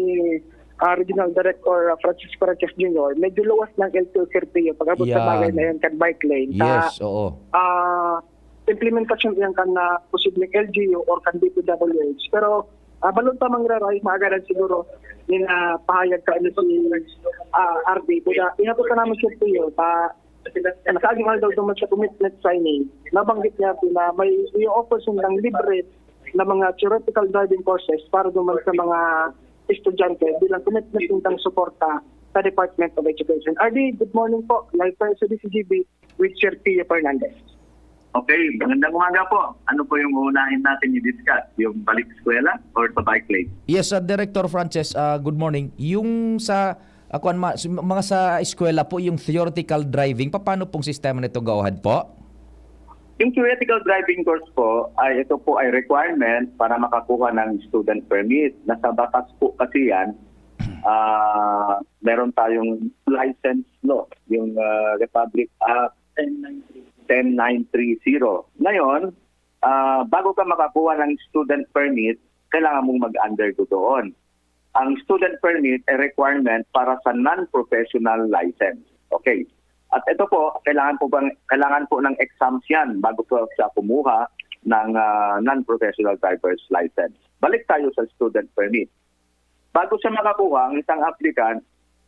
ah, Regional Director, ah, Francis Francis Junior, medyo luwas ng L T O, Sir Pio, pag-abot sa Yan. bagay na yan kan bike lane. Ta, Yes, oo. ah, implementasyon yan kan, ah, posibleng L G U or kan D P W H. Pero, ah, balon pa mangyararay, maagaran siguro nin, ah, pahayag ka ni si, ah, R D. Kaya, inabot ka namin, Sir Pio, pa, sa aging aldaw duman sa commitment signing, nabanggit niya po na may i-offer sindang libre na mga theoretical driving courses para duman sa mga estudyante bilang commitment nindang suporta sa Department of Education. R D, good morning po. Live tayo sa D C G B with Sir Pio Fernandez. Okay, magandang umaga po. Ano po yung uunahin natin i-discuss? Yung balik eskwela or sa bike lane? Yes, ah, Director Francis, ah, good morning. Yung sa, ah, kuwan, ma-, s-, mga sa eskwela po, yung theoretical driving, paano pong sistema nito, go ahead po? Yung theoretical driving course po, ay ito po ay requirement para makakuha ng student permit. Nasa batas po kasi yan, ah, meron tayong license law, yung, ah, Republic Act ten nine three zero. Ngayon, ah, bago ka makakuha ng student permit, kailangan mong mag-undergo doon. Ang student permit ay requirement para sa non-professional license. Okay. At ito po, kailangan po bang, kailangan po ng exams yan bago po siya kumuha ng, ah, non-professional driver's license. Balik tayo sa student permit. Bago siya makakuha, ang isang applicant,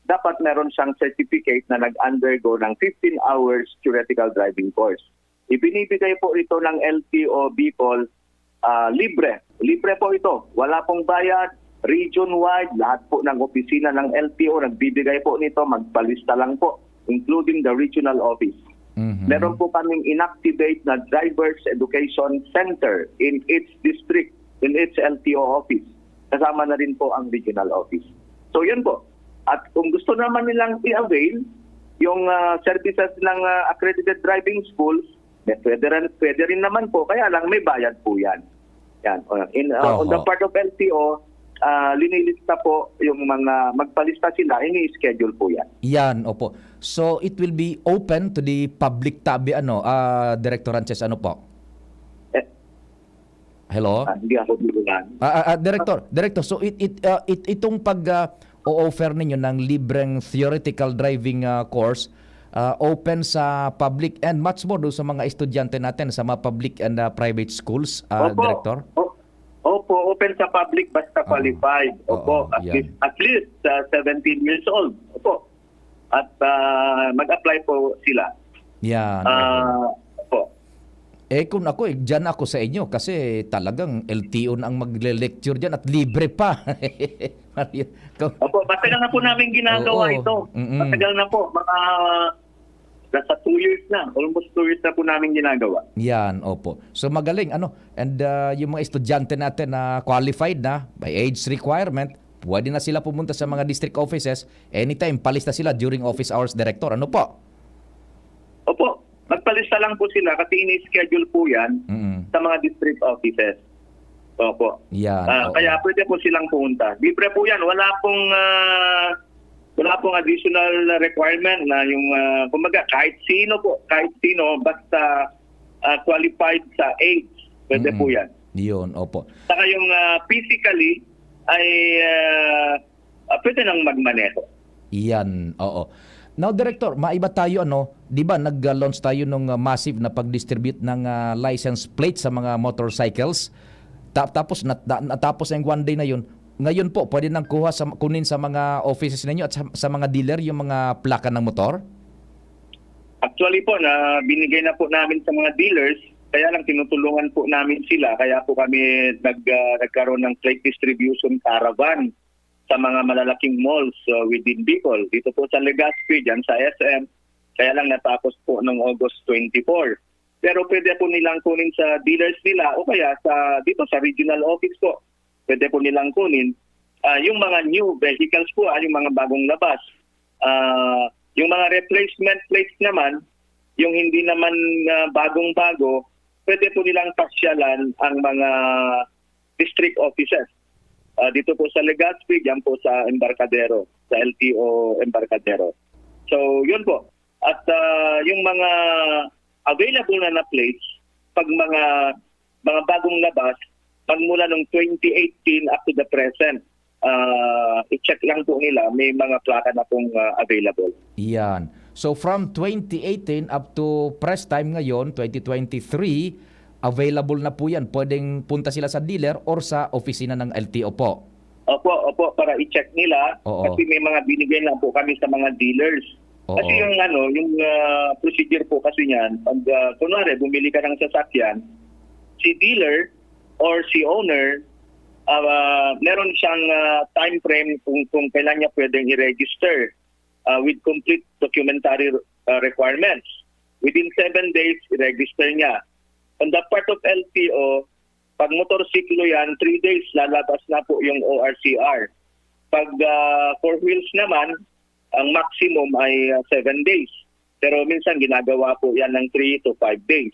dapat meron siyang certificate na nag-undergo ng fifteen hours theoretical driving course. Ibinibigay po ito ng L T O Bicol, ah, libre. Libre po ito. Wala pong bayad. Region-wide, lahat po ng opisina ng L T O nagbibigay po nito. Magpalista lang po, including the regional office. Mhm. Meron po kaming inactivate na driver's education center in each district, in each L T O office. Kasama na rin po ang regional office. So, yun po. At kung gusto naman nilang i-avail yung, ah, services ng, ah, accredited driving schools, may, pwede rin, pwede rin naman po. Kaya lang may bayad po yan. Yan. O, in, ah, on the Oho. part of L T O, ah, linilista po yung mga magpalista sila, ini-schedule po yan. Yan, opo. So, it will be open to the public tabi, ano, ah, Director Francis, ano po? Eh, Hello? Ah, hindi ako biruan. Ah, ah, ah, Director, Director, so it, it, ah, it, itong pag, ah, o-offer ninyo ng libreng theoretical driving, ah, course, ah, open sa public and much more do sa mga estudyante natin sa mga public and, ah, private schools, ah, Opo. Director? O-, opo, open sa public basta Ah. qualified. Opo, Oo, at yan. least, at least, ah, seventeen years old. Opo. At, ah, mag-apply po sila. Yan, Ah, oo. opo. Eh, kung ako, eh, diyan ako sa inyo kasi talagang L T O na ang magle-lecture diyan at libre pa. Mario, ikaw Opo, matagal na po namin ginagawa Oo. ito. Mm-mm. Matagal na po, mga nasa two years na, almost two years na po namin ginagawa. Yan, opo. So, magaling, ano, and, ah, yung mga estudyante natin na qualified na, may age requirement, pwede na sila pumunta sa mga district offices anytime, palista sila during office hours, Director. Ano po? Opo, magpalista lang po sila kasi ini-schedule po yan Mm. sa mga district offices. Opo. Yan, Ah, oo. kaya pwede po silang pumunta. Libre po yan. Wala pong, ah, wala pong additional na requirement na yung, ah, kumbaga, kahit sino po, kahit sino, basta, ah, qualified sa age, pwede Mm. po yan. Yun, opo. Saka yung, ah, physically ay, ah, ah, pwede nang magmaneho. Yan, oo. Now, Director, maiba tayo, ano, di ba, nag-launch tayo nung, ah, massive na pag-distribute ng, ah, license plate sa mga motorcycles. Ta-, tapos, nat-, na-, natapos na yung one day na yun. Ngayon po, pwede nang kuha sa, kunin sa mga offices ninyo at sa, sa mga dealer yung mga plaka ng motor? Actually po, na binigay na po namin sa mga dealers, kaya lang tinutulungan po namin sila. Kaya po kami nag-, ah, nagkaroon ng plate distribution caravan sa mga malalaking malls, ah, within Bicol. Dito po sa Legazpi, dyan sa S M, kaya lang natapos po noong August twenty-four. Pero pwede po nilang kunin sa dealers nila o kaya sa, dito sa regional office po. Pwede po nilang kunin, ah, yung mga new vehicles po, ah, yung mga bagong labas. Ah, yung mga replacement plates naman, yung hindi naman, ah, bagong-bago, pwede po nilang pasyalan ang mga district offices. Ah, dito po sa Legazpi, diyan po sa Embarcadero. sa L T O Embarcadero. So, yun po. At, ah, yung mga available na na plates, pag mga, mga bagong labas, magmula nung twenty eighteen up to the present, ah, i-check lang po nila, may mga plaka na pong, ah, available. Yan. So, from twenty eighteen up to press time ngayon, twenty twenty-three, available na po yan. Pwedeng punta sila sa dealer or sa opisina ng L T O po. Opo, opo, para i-check nila. Oo. Kasi may mga binigay na po kami sa mga dealers. Oo. Kasi yung ano, yung, ah, procedure po kasi niyan, pag, ah, kunwari, bumili ka ng sasakyan, si dealer or si owner, ah, meron siyang, ah, time frame kung, kung kailan niya pwedeng i-register, ah, with complete documentary, ah, requirements. Within seven days, i-register niya. On the part of L T O, pag motorsiklo yan, three days, lalabas na po yung O R C R. Pag, ah, four wheels naman, ang maximum ay, ah, seven days. Pero minsan, ginagawa po yan ng three to five days.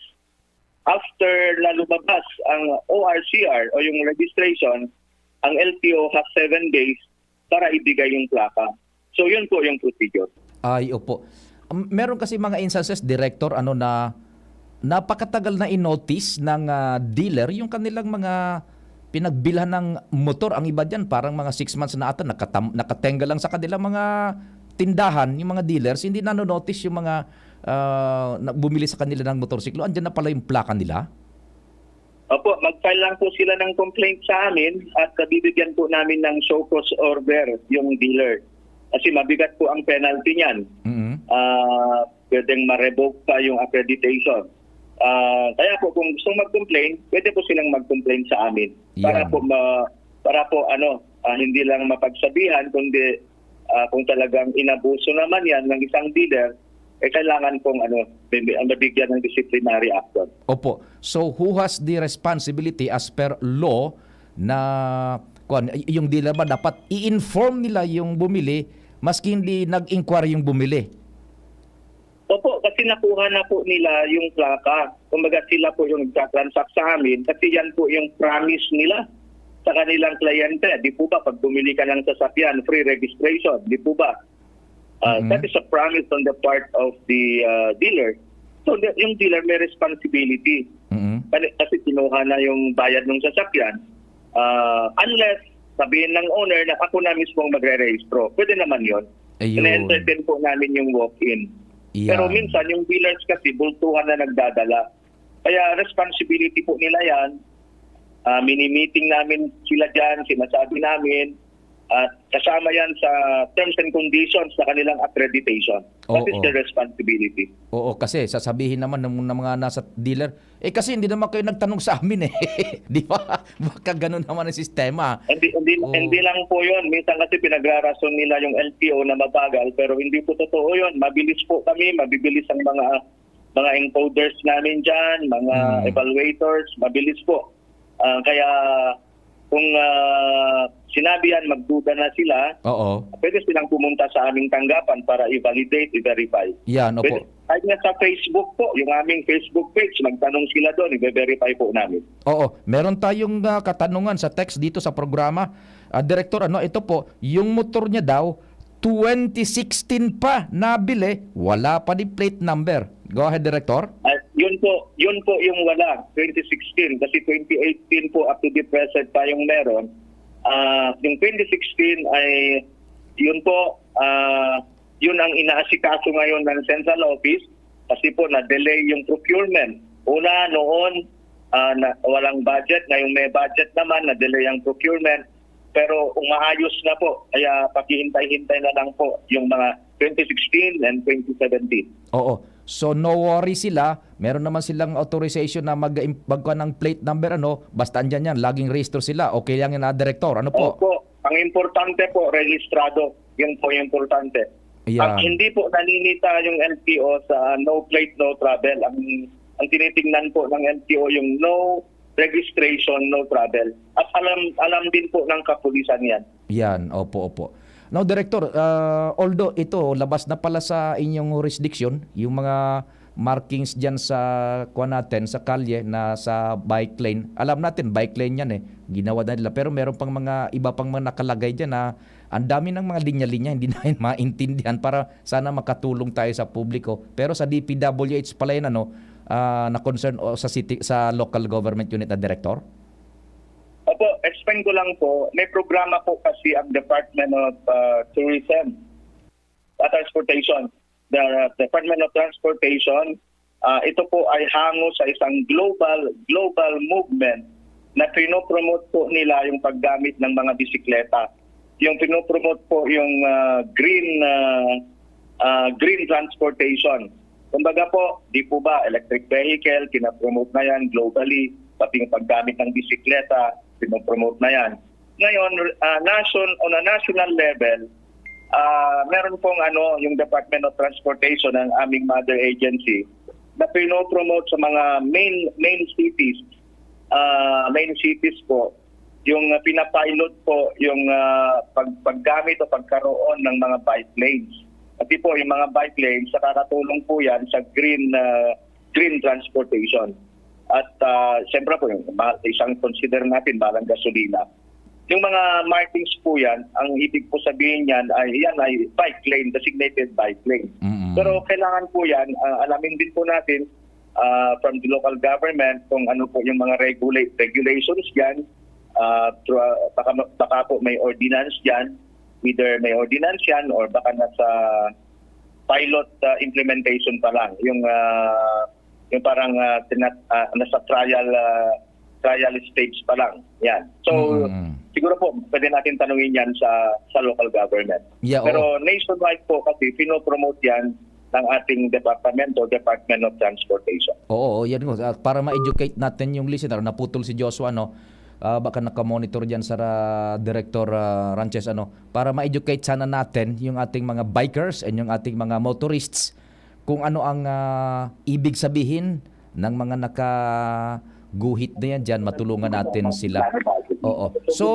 After na lumabas ang O R C R o yung registration, ang L T O has seven days para ibigay yung plaka. So, yun po yung procedure. Ay, opo. Um, meron kasi mga instances, Director, ano, na napakatagal na i-notice ng, ah, dealer yung kanilang mga pinagbilhan ng motor. Ang iba diyan, parang mga six months na ata, nakatam-, nakatenga lang sa kanilang mga tindahan, yung mga dealers, hindi nano-notice yung mga, ah, na bumili sa kanila ng motorsiklo. Andiyan na pala yung plaka nila. Opo, mag-file lang po sila ng complaint sa amin at bibigyan po namin ng show cause order yung dealer. Kasi mabigat po ang penalty niyan. Mm. Ah, pwedeng ma-revoke pa yung accreditation. Ah, kaya po, kung gusto mag-complain, pwede po silang mag-complain sa amin para Yan. po ma-, para po, ano, ah, hindi lang mapagsabihan, kundi, ah, kung talagang inabuso naman yan ng isang dealer, eh, kailangan pong, ano, may, may, mabigyan ng disciplinary action. Opo. So, who has the responsibility as per law na, kuwan, y-, yung dealer ba dapat i-inform nila yung bumili maski hindi nag-inquire yung bumili? Opo, kasi nakuha na po nila yung plaka. Kumbaga, sila po yung nagtatransact sa amin kasi yan po yung promise nila sa kanilang kliyente. Di po ba, pag bumili ka ng sasakyan, free registration, di po ba? Ah, Mm. That is a promise on the part of the, ah, dealer. So, the, yung dealer may responsibility. Mm. Kasi, kasi kinuha na yung bayad ng sasakyan. Ah, unless sabihin ng owner na ako na mismo ang magre-rehistro. Pwede naman yun. Ayun. Ina-entertain po namin yung walk-in. Pero Yan. minsan, yung dealers kasi, bultuhan na nagdadala. Kaya responsibility po nila yan. Ah, mini-meeting namin sila dyan, sinasabi namin. At kasama yan sa terms and conditions sa kanilang accreditation. That is Oo. their responsibility. Oo, kasi sasabihin naman ng, ng mga nasa dealer, "Eh, kasi hindi naman kayo nagtanong sa amin eh." Di ba? Baka ganun naman ang sistema. Hindi, hindi, Oo. hindi lang po yun. Minsan kasi pinagrarason nila yung L T O na mabagal, pero hindi po totoo yun. Mabilis po kami, mabibilis ang mga, mga encoders namin dyan, mga Mm. evaluators, mabilis po. Ah, kaya kung, ah, sinabi yan, magduda na sila, Oo. pwede silang pumunta sa aming tanggapan para i-validate, i-verify. Yan, opo. Pwede, kahit nga sa Facebook po, yung aming Facebook page, magtanong sila doon, i-verify po namin. Oo, meron tayong, ah, katanungan sa text dito sa programa. Ah, Director, ano, ito po, yung motor niya daw, twenty sixteen pa nabili, wala pa din plate number. Go ahead, Director. Ah, yun po, yun po yung wala, twenty sixteen. Kasi twenty eighteen po, up to the present pa yung meron. Ah, yung twenty sixteen ay, yun po, ah, yun ang inaasikaso ngayon ng central office kasi po na-delay yung procurement. Una, noon, ah, na, walang budget. Ngayong may budget naman, na-delay ang procurement. Pero umaayos na po. Kaya paghihintay-hintay na lang po yung mga twenty sixteen and twenty seventeen. Oo. So, no worry sila. Meron naman silang authorization na mag-, magkuha ng plate number, ano, basta andyan yan, laging rehistro sila. Okay lang yan, ah, Director. Ano po? Opo. Ang importante po, rehistrado. Yun po yung importante. Ayan. Pag hindi po naninita yung L T O sa no plate, no travel, ang, ang tinitingnan po ng L T O yung no registration, no travel. At alam, alam din po ng kapulisan yan. Yan, opo, opo. Now, Director, ah, although ito, labas na pala sa inyong jurisdiction, yung mga markings dyan sa, kuwan natin, sa kalye na sa bike lane. Alam natin, bike lane yan eh. Ginawa na nila. Pero meron pang mga, iba pang mga nakalagay dyan na Ang dami ng mga linya-linya, hindi namin maintindihan para sana makatulong tayo sa publiko. Pero sa D P W H pala yun, ano, ah, na concern o sa city, sa local government unit na direktor? Opo, explain ko lang po, may programa po kasi ang Department of ah, Tourism at Transportation. The Department of Transportation, ah, ito po ay hango sa isang global global movement na pinopromote po nila yung paggamit ng mga bisikleta. Yung pinopromote po yung ah, green ah, ah, green transportation. Kumbaga po, di po ba, electric vehicle, kinapromote na yan globally, pati yung paggamit ng bisikleta, pinopromote na yan. Ngayon, ah, nation, on a national level, ah, meron pong ano, yung Department of Transportation, ang aming mother agency, na pinopromote sa mga main main cities, ah, main cities po, yung ah, pinapilot po yung ah, pag, paggamit o pagkaroon ng mga bike lanes. Kasi po, yung mga bike lanes, nakakatulong po yan sa green ah, green transportation. At ah, siyempre po, yung ma- isang consider natin, balang gasolina. Yung mga markings po yan, ang ibig po sabihin yan ay yan ay bike lane, designated bike lane. Mm. Pero kailangan po yan, ah, alamin din po natin ah, from the local government kung ano po yung mga regulate regulations diyan. Ah, through, ah, baka, baka po may ordinance diyan, either may ordinance yan or baka nasa pilot ah, implementation pa lang, yung ah, yung parang ah, tinat- ah, nasa trial ah, trial stage pa lang. Yan. So, Mm. siguro po pwede natin tanungin yan sa sa local government. Yeah, oo. Pero nationwide po kasi pinopromote yan ng ating departamento, Department of Transportation. Oo, yan nga. At para ma-educate natin yung listener, naputol si Joshua, no? Ah, baka nakamonitor dyan sa ra- Director ah, Ranches, ano? Para ma-educate sana natin yung ating mga bikers and yung ating mga motorists kung ano ang ah, ibig sabihin ng mga nakaguhit na yan dyan. Matulungan natin sila. Oo. So,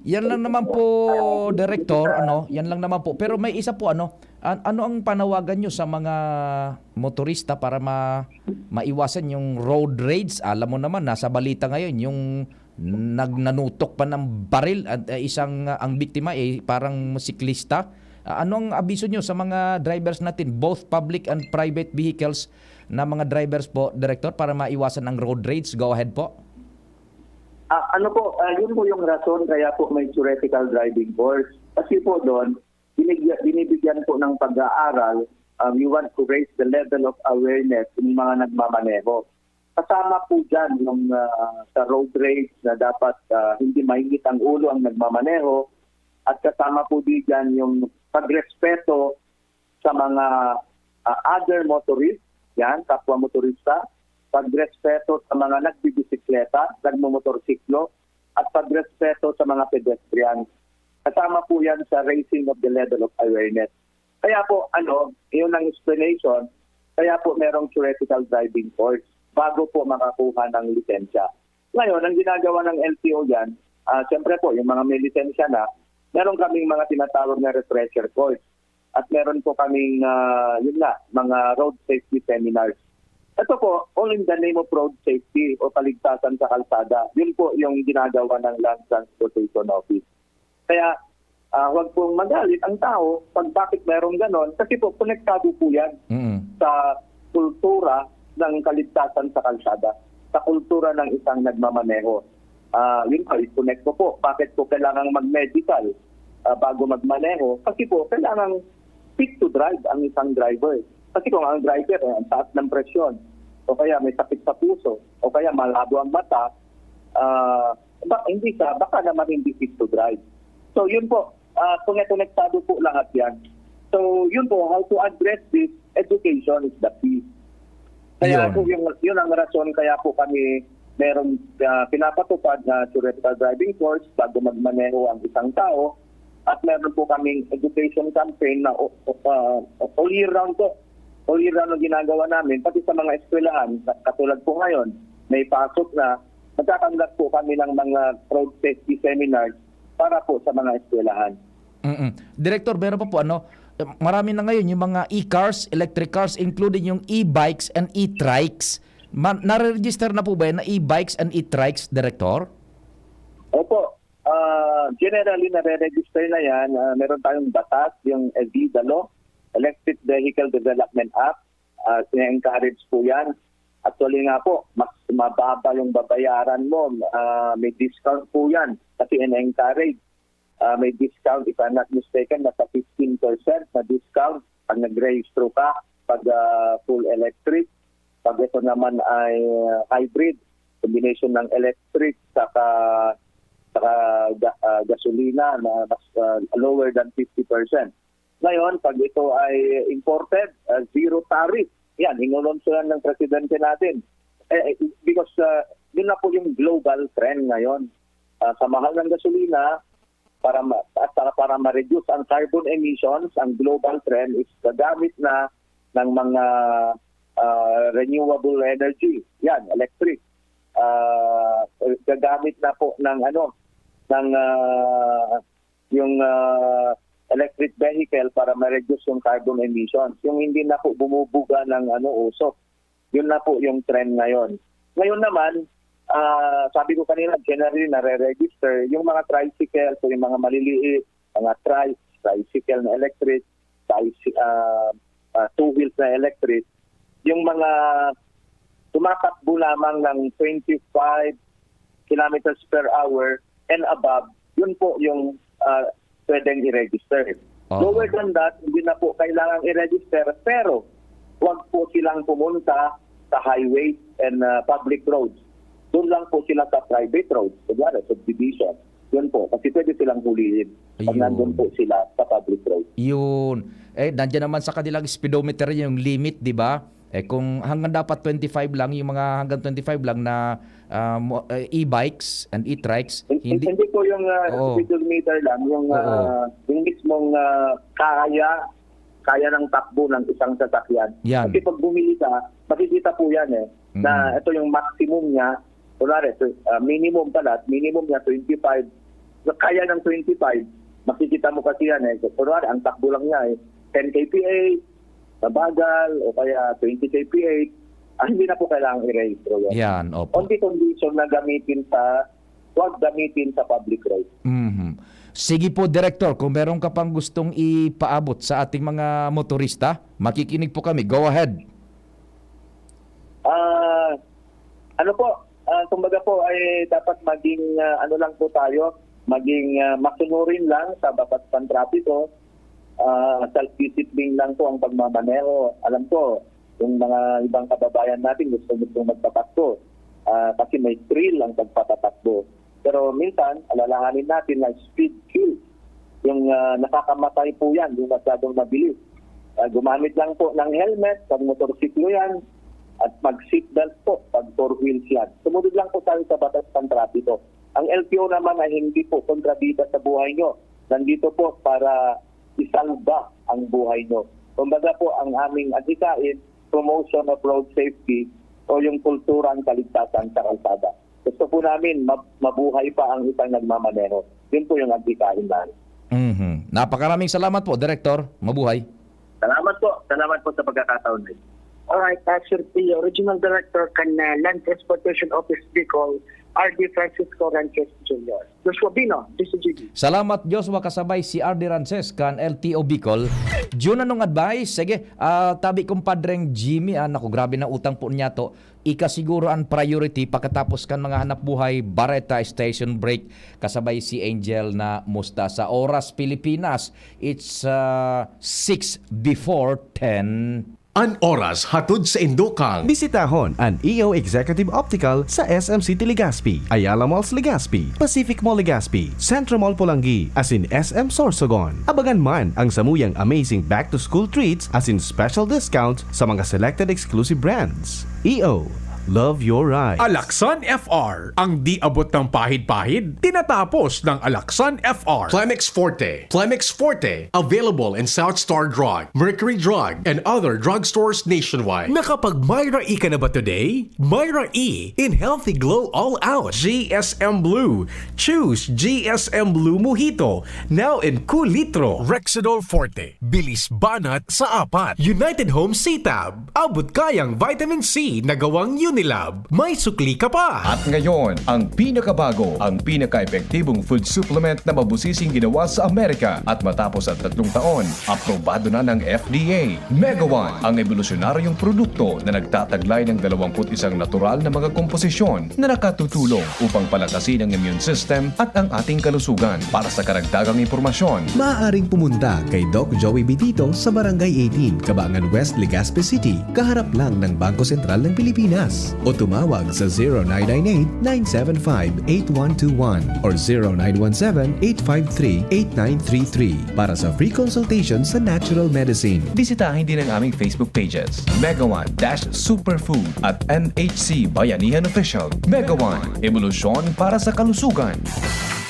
yan lang naman po, Director, ano? Yan lang naman po. Pero may isa po, ano? An- ano ang panawagan nyo sa mga motorista para ma- maiwasan yung road rage? Alam mo naman, nasa balita ngayon yung nagnanutok pa ng baril at ah, isang ah, ang biktima ay parang siklista. Ah, ano ang abiso nyo sa mga drivers natin, both public and private vehicles na mga drivers po, Director, para maiwasan ang road rage? Go ahead po. Ah, ano po, ah, yun po yung rason kaya po may theoretical driving course. Kasi po doon, binigyan, binibigyan po ng pag-aaral, ah, we want to raise the level of awareness ng mga nagmamaneho. Kasama po dyan yung ah, sa road rage na dapat ah, hindi mainit ang ulo ang nagmamaneho, at kasama po di dyan yung pagrespeto sa mga ah, other motorists, yan, kapwa motorista, pagrespeto sa mga nagbibisikleta, nagmomotorsiklo, at pagrespeto sa mga pedestrian. Kasama po yan sa raising of the level of awareness. Kaya po, ano, yun ang explanation, kaya po merong theoretical driving course bago po makakuha ng lisensya. Ngayon, ang ginagawa ng L T O yan, ah, siyempre po, yung mga may lisensya na, meron kaming mga tinatawag na refresher course. At meron po kaming, ah, yun nga, mga road safety seminars. Ito po, all in the name of road safety o kaligtasan sa kalsada. Yun po yung ginagawa ng Land Transportation Office. Kaya, ah, huwag pong magalit ang tao pag bakit merong ganon. Kasi po, konektado po yan Mm. sa kultura ng kaligtasan sa kalsada, sa kultura ng isang nagmamaneho. Ah, yun po, i-connect ko po. Bakit po kailangan mag-medical ah, bago magmaneho? Kasi po, kailangan fit to drive ang isang driver. Kasi kung ang driver ay ang taas ng presyon, o kaya may sakit sa puso, o kaya malabo ang mata, ah, ba, hindi siya, baka naman hindi fit to drive. So yun po, ah, konektado po lahat yan. So yun po, how to address this, education is the key. Kaya Yun. po yung, yun ang rason kaya po kami meron ah, pinapatupad na theoretical driving course bago magmaneho ang isang tao. At meron po kaming education campaign na o- o- ah, all year round po. All year round ang ginagawa namin, pati sa mga eskwelahan, katulad po ngayon, may pasok na, magkakandak po kami ng mga road safety seminars para po sa mga eskwelahan. Mm-mm. Director, meron pa po, ano, marami na ngayon yung mga e-cars, electric cars, including yung e-bikes and e-trikes. Ma- nare-register na po ba yan na e-bikes and e-trikes, Director? Opo, Ah, generally, nare-register na yan. Ah, meron tayong batas, yung EVIDA law, Electric Vehicle Development Act. Ah, ina-encourage po yan. Actually nga po, mas mababa yung babayaran mo. Ah, may discount po yan kasi ina-encourage. Ah, may discount, if I'm not mistaken, nasa fifteen percent na discount pag nag-rehistro ka, pag ah, full electric. Pag ito naman ay ah, hybrid, combination ng electric saka, saka ga- ah, gasolina na mas ah, lower than fifty percent. Ngayon, pag ito ay imported, ah, zero tariff. Yan, inulunsuran ng presidente natin. Eh, eh, because ah, yun na po yung global trend ngayon. Ah, sa mahal ng gasolina, para ma- at para, para ma-reduce ang carbon emissions, ang global trend is gagamit na ng mga ah, renewable energy. Yan, electric. Ah, gagamit na po ng ano, ng ah, yung ah, electric vehicle para ma-reduce yung carbon emissions. Yung hindi na po bumubuga ng ano, usok. Yun na po yung trend ngayon. Ngayon naman, ah, sabi ko kanina, generally nare-register yung mga tricycle, so yung mga maliliit, mga trike, tricycle na electric, bicy- ah, ah, two wheels na electric, yung mga tumatakbo lamang ng twenty-five kilometers per hour and above, yun po yung ah, pwedeng i-register. Oo. Lower than that, hindi na po kailangan i-register, pero wag po silang pumunta sa highways and ah, public roads. Doon lang po sila sa private roads, kunyari, subdivision. Yun po, kasi pwede silang hulihin pag Ayun. nandun po sila sa public road. Yun. Eh, nandiyan naman sa kanilang speedometer yung limit, di ba? Eh, kung hanggang dapat twenty-five lang, yung mga hanggang twenty-five lang na ah, mo- eh, e-bikes and e-trikes, Hindi, hindi... hindi po yung ah, Oo. speedometer lang, yung Oo. ah, yung mismong ah, kaya kaya ng takbo ng isang sasakyan. Yan. Kasi pag bumili ka, makikita po yan eh, na Mm. ito yung maximum niya, kunwari, so, ah, minimum pala, minimum niya twenty-five. So, kaya ng twenty-five, makikita mo kasi yan eh. So, kunwari, ang takbo lang niya eh, ten K P H, mabagal, o kaya twenty K P H, ah, hindi na po kailangan i-rehistro yan. Yan, opo. Only condition na gamitin sa, huwag gamitin sa public road. Mhm. Sige po, Director, kung meron ka pang gustong ipaabot sa ating mga motorista, makikinig po kami. Go ahead. Ah, ano po, ah, kumbaga po ay dapat maging ah, ano lang po tayo, maging ah, masunurin lang sa batas pantrapiko, ah, self-discipline lang po ang pagmamaneho. Alam ko, yung mga ibang kababayan natin gusto gusto magpatakbo ah, kasi may thrill ang pagpapatakbo. Pero minsan, alalahanin natin na speed kills. Yung ah, nakakamatay po yan, yung masyadong mabilis. Ah, gumamit lang po ng helmet pag motorsiklo yan at mag-seatbelt po pag four wheels yan. Sumunod lang po tayo sa batas pantrapiko. Ang L T O naman ay hindi po kontrabida sa buhay nyo. Nandito po para isalba ang buhay nyo. Kumbaga po, ang aming adhikain, promotion of road safety o yung kulturang kaligtasan sa kalsada. Gusto po namin mab- mabuhay pa ang isang nagmamaneho. Yun po yung adhikain namin. Mhm. Napakaraming salamat po, Director. Mabuhay. Salamat po. Salamat po sa pagkakataon. Alright, uh, Sir Pio, Regional Director kan uh, Land Transportation Office Bicol, R D Francisco Ranches Junior Joshua Bino, D C G B. Salamat, Joshua, kasabay si R D Rances kan L T O Bicol. Jun, anong advice? Sige, ah, tabi kumpadreng Jimmy, ah, naku, grabe na utang po niya to. Ika siguro ang priority pagkatapos kan mga hanap buhay, bareta, station break, kasabay si Angel na musta. Sa oras Pilipinas, it's uh, six before ten. An oras hatod sa Indokang. Bisitahon an E O Executive Optical sa S M City Legazpi, Ayala Malls Legazpi, Pacific Mall Legazpi, Centro Mall Polangui, asin S M Sorsogon. Abangan man ang samuyang amazing back-to-school treats asin special discounts sa mga selected exclusive brands. E O, love your ride. Alaksan F R, ang di abot ng pahid-pahid, tinatapos ng Alaksan F R. Plemex Forte. Plemex Forte, available in South Star Drug, Mercury Drug, and other drugstores nationwide. Nakapag Myra E ka na ba today? Myra E in healthy glow all out. G S M Blue. Choose G S M Blue Mojito. Now in cool litro. Rexidol Forte. Bilis banat sa apat. United Home C-Tab. Abot kayang vitamin C na gawang Nilab, may sukli ka pa! At ngayon, ang pinakabago, ang pinaka-epektibong food supplement na mabusising ginawa sa Amerika at matapos ang tatlong taon, aprobado na ng F D A. Mega One, ang ebolusyonaryong produkto na nagtataglay ng dalawampu't isang natural na mga komposisyon na nakatutulong upang palakasin ang immune system at ang ating kalusugan. Para sa karagdagang impormasyon, maaaring pumunta kay Doc Joey Bitito sa Barangay eighteen, Cabangan West, Legazpi City, kaharap lang ng Bangko Sentral ng Pilipinas. O tumawag sa zero nine nine eight, nine seven five, eight one two one or zero nine one seven, eight five three, eight nine three three para sa free consultation sa natural medicine. Bisitahin din ang aming Facebook pages, Mega One dash Superfood at M H C Bayanihan Official. Mega One, ebolusyon para sa kalusugan.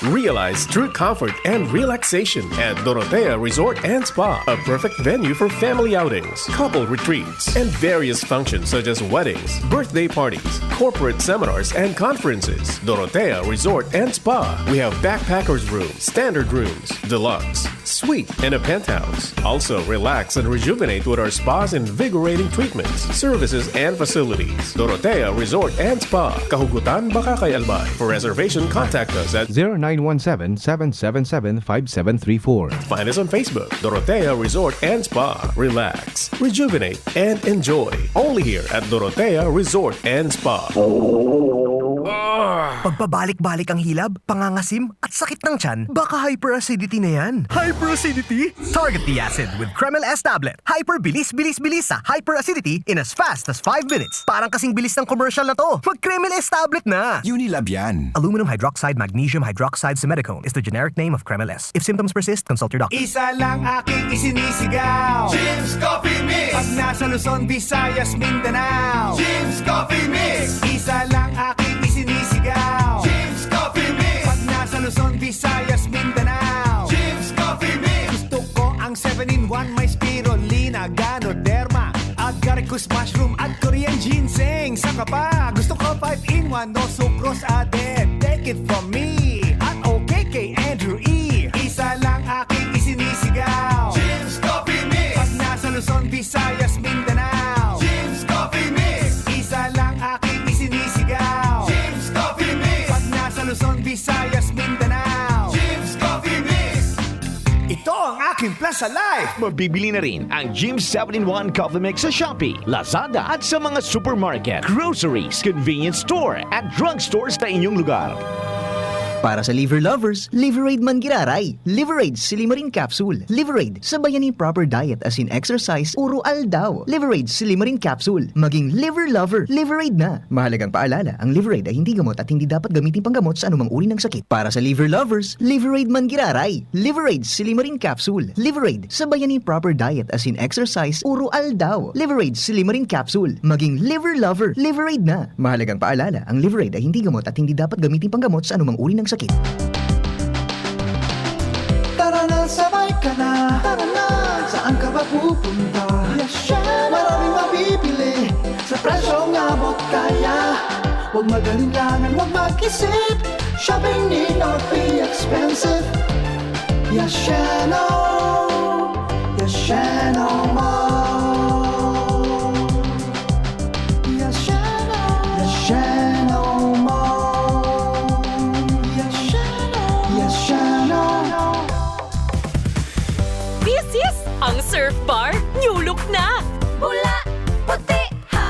Realize true comfort and relaxation at Dorotea Resort and Spa, a perfect venue for family outings, couple retreats, and various functions such as weddings, birthday parties, corporate seminars, and conferences. Dorotea Resort and Spa. We have backpackers room, standard rooms, deluxe, suite, and a penthouse. Also, relax and rejuvenate with our spa's invigorating treatments, services, and facilities. Dorotea Resort and Spa, Kahugutan, Bacacay, Albay. For reservation, contact us at zero nine one seven, seven seven seven, five seven three four. Find us on Facebook, Dorotea Resort and Spa. Relax, rejuvenate, and enjoy. Only here at Dorotea Resort and Spa. Ah! Pagpabalik-balik ang hilab, pangangasim, at sakit ng tiyan, baka hyperacidity na yan. Hyperacidity? Target the acid with Kremel S tablet. Hyper bilis, bilis, bilis sa hyperacidity in as fast as five minutes. Parang kasing bilis ng commercial na to. Mag Kremel S tablet na! Unilab yan. Aluminum hydroxide, magnesium hydroxide, simethicone is the generic name of Kremel S. If symptoms persist, consult your doctor. Isa lang aking isinisigaw. Jim's Coffee Mix. Pag nasa Luzon, Visayas, Mindanao. Jim's Coffee Mix. Isa lang aking isinisigaw. Jim's Coffee Mix. Pag nasa Luzon, Visayas, Mindanao. Jim's Coffee Mix. Gusto ko ang seven in one, may spirulina, ganoderma, agaricus mushroom at Korean ginseng. Saka pa, gusto ko five in one, no sucrose added. Take it from me at O K K Andrew E. Isa lang aking isinisigaw. Jim's Coffee Mix. Pag nasa Luzon, Visayas, Mindanao. Jim's Coffee Mix. Isa lang aking isinisigaw. Jim's Coffee Mix. Pag nasa Luzon, Visayas, Mindanao. Jim's Coffee Mix. Ito ang aking plan sa life. Mabibili na rin ang Jim seven-in-one Coffee Mix sa Shopee, Lazada at sa mga supermarket, groceries, convenience store at drugstore sa inyong lugar. Para sa liver lovers, Liverade man giraray. Liverade Silimarin Capsule. Liverade, sabayan ni proper diet asin exercise, uro aldaw. Liverade Silimarin Capsule. Maging liver lover, Liverade na. Mahalagang paalala, ang Liverade ay hindi gamot at hindi dapat gamitin panggamot sa anumang uri ng sakit. Para sa liver lovers, Liverade man giraray. Liverade Silimarin Capsule. Liverade, sabayan ni proper diet asin exercise, uro aldaw. Liverade Silimarin Capsule. Maging liver lover, Liverade na. Mahalagang paalala, ang Liverade ay hindi gamot at hindi dapat gamitin panggamot sa anumang uri ng sakit. Tara na, sabay ka na. Tara na, saan ka ba pupunta? Yes, syempre. Maraming mabibili sa presyong abot kaya. Huwag mag-alinlangan, huwag mag-isip. Shopping need not be expensive. Yasheno, Yasheno Mall. Yasheno, Yasheno Mall. Yasheno, Yasheno. This is ang Surf Bar New Look na! Pula, puti, ha!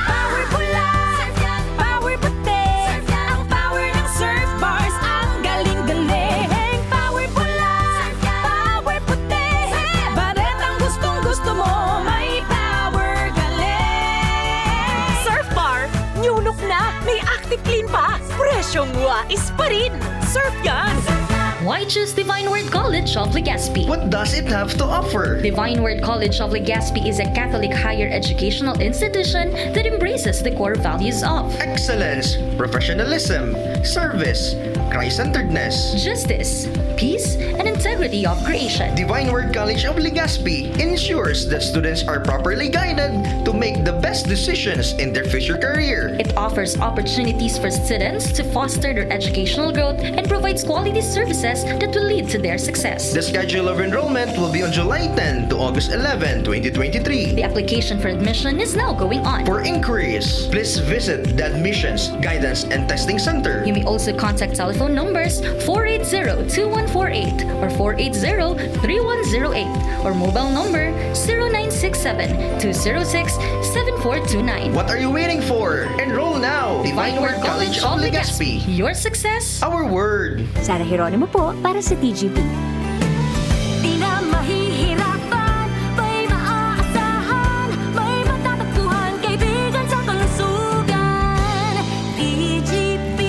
Power pula! Surf yan! Power puti! Surf yan! Ang power ng Surf Bars, ang galing-galing! Power pula! Surf yan! Power puti! Surf yan! Baretang gustong-gusto mo, may power galing! Surf Bar, new look na! May Active Clean pa! Presyong wais pa rin! Surf yan! Why choose Divine Word College of Legazpi? What does it have to offer? Divine Word College of Legazpi is a Catholic higher educational institution that embraces the core values of excellence, professionalism, service, Christ-centeredness, justice, peace, and integrity of creation. Divine Word College of Legazpi ensures that students are properly guided to make the best decisions in their future career. It offers opportunities for students to foster their educational growth and provides quality services that will lead to their success. The schedule of enrollment will be on July ten to August eleven, twenty twenty-three. The application for admission is now going on. For inquiries, please visit the Admissions, Guidance, and Testing Center. You may also contact telephone numbers four eight zero two one four eight or four eight zero three one zero eight or mobile number zero nine six seven two zero six seven four two nine. What are you waiting for? Enroll now! Divine Word College of Legazpi. Your success, our word. Sara Jeronimo po para sa T G P. Di na mahihirapan, may maaasahan, may matatagpuhan, kaibigan sa kalusugan. T G P.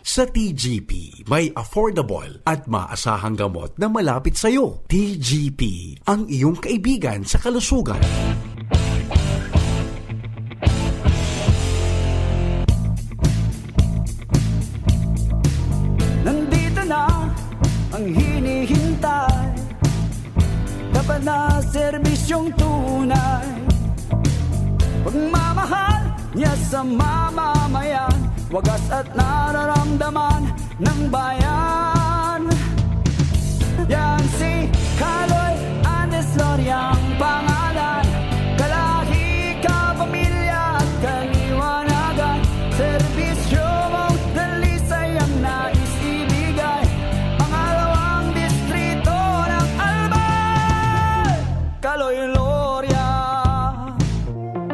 Sa T G P, may affordable at maasahang gamot na malapit sa'yo. T G P, ang iyong kaibigan sa kalusugan. Nandito na ang hinihintay. Dapat na serbisyong tunay. Pagmamahal niya sa mamamayan. Wagas at nararamdaman ng bayan. Yan si Kaloy Andes Loria ang pangalan. Kalahi, kapamilya at kaliwanagan. Serbisyo mong dalisay ang nais ibigay. Pangalawang distrito ng Albay, Kaloy Loria.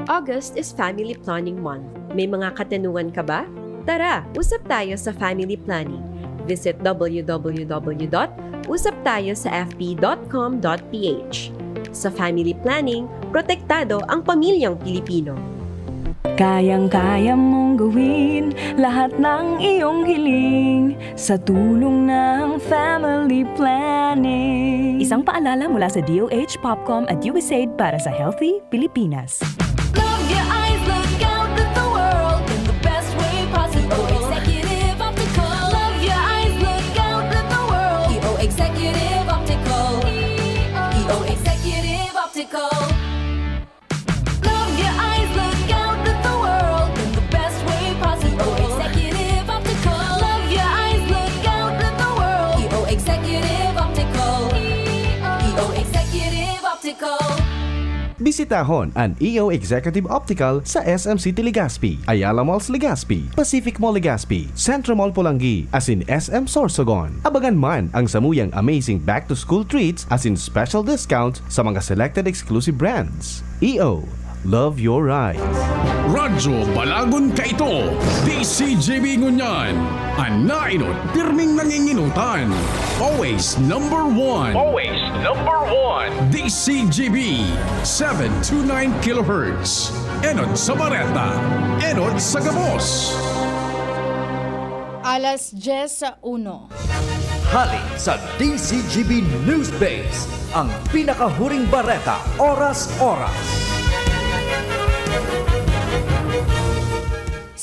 August is Family Planning Month. May mga katanungan ka ba? Tara, usap tayo sa family planning. Visit w w w dot usap tayo sa f b dot com dot p h. Sa family planning, protektado ang pamilyang Pilipino. Kayang-kaya mong gawin lahat ng iyong hiling sa tulong ng family planning. Isang paalala mula sa D O H, POPCOM at U S A I D para sa Healthy Pilipinas. Love your eyes, look out at the world in the best way possible. Executive Optical. Love your eyes, look out at the world. E O Executive Optical. E O Executive Optical. Love your eyes, look out at the world in the best way possible. E O Executive Optical. Love your eyes, look out at the world. E O Executive Optical. E O Executive Optical. Bisitahon an E O Executive Optical sa S M City Legazpi, Ayala Malls Legazpi, Pacific Mall Legazpi, Centro Mall Polangui, asin S M Sorsogon. Abangan man ang samuyang amazing back-to-school treats asin special discounts sa mga selected exclusive brands. E O, love your eyes. Radyo Balagon kaito, D C G B ngunyan. An naenot, pirming nanginginutan. Always number one. Always number one. D C G B, seven two nine kilohertz. Enot sa bareta, enot sa gabos. Alas dyes uno. Hali sa D C G B News Base, ang pinakahuring bareta, oras-oras.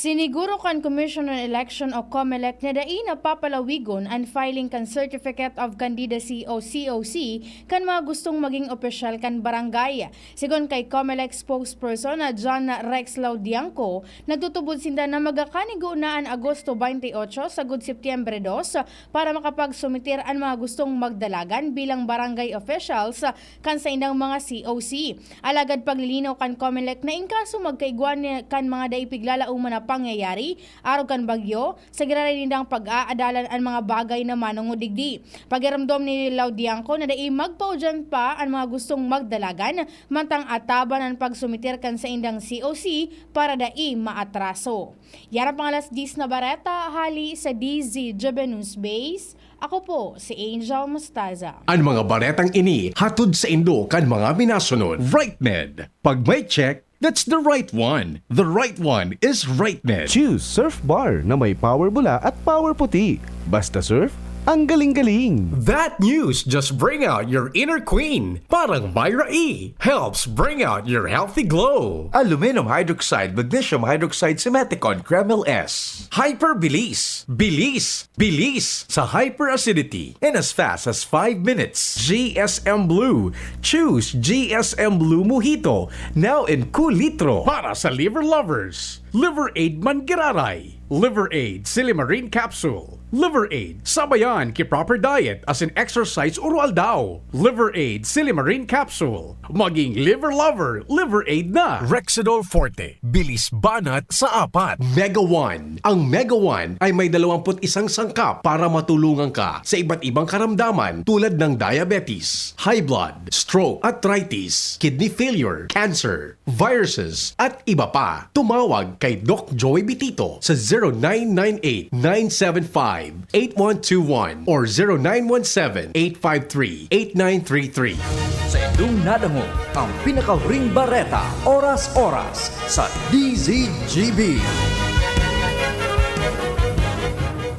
Siniguro kan Commission on Election o COMELEC na dai na papalawigon an filing kan Certificate of Candidacy o C O C kan mga gustong maging opisyal kan barangay. Sigon kay COMELEC spokesperson na John Rex Laudianco, nagtutubod sinda na magakanigo na an Agosto twenty-eight sagud Setyembre dos para makapagsumiter an mga gustong magdalagan bilang barangay officials kan saindang mga C O C. Alagad paglilinaw kan COMELEC na in kaso magkaigwa ni, kan mga dai piglalaoman na pangyayari, arog kan bagyo, sa giraray nindang pag-aadalan an mga bagay na manongod digdi. Pagiromdom ni Laudianco na dai magpaudyan pa an mga gustong magdalagan, mantang ataban an pagsumiter kan saindang C O C para dai maatraso. Yan ang pang alas diyes na bareta, hali sa D Z G B News Base. Ako po si Angel Mostaza. An mga baretang ini hatod saindo kan mga minasunod. Right Med. Pag may check, that's the right one. The right one is Right Med. Choose Surf Bar na may power bula at power puti. Basta surf, Ang galing-galing! That news just bring out your inner queen. Parang Myra E helps bring out your healthy glow. Aluminum hydroxide, magnesium hydroxide, simeticone, Kremil S. Hyper Bilis. Bilis. Bilis sa hyperacidity in as fast as five minutes. G S M Blue. Choose G S M Blue Mojito. Now in kulitro. Para sa liver lovers, Liver Aid Manggiraray. Liver Aid Silimarin Capsule. Liver Aid sabayan ki proper diet asin exercise uro-aldaw. Liver Aid Silimarin Capsule. Maging liver lover, Liver Aid na. Rexidol Forte, bilis banat sa apat. Mega One. Ang Mega One ay may dalawampu't isang sangkap para matulungan ka sa iba't ibang karamdaman tulad ng diabetes, high blood, stroke, arthritis, kidney failure, cancer, viruses, at iba pa. Tumawag kay Doc Joey Bitito sa zero nine nine eight, nine seven five, eight one two one or zero nine one seven, eight five three, eight nine three three. Sa indong nadangog ang pinakahuring bareta, oras-oras sa D Z G B.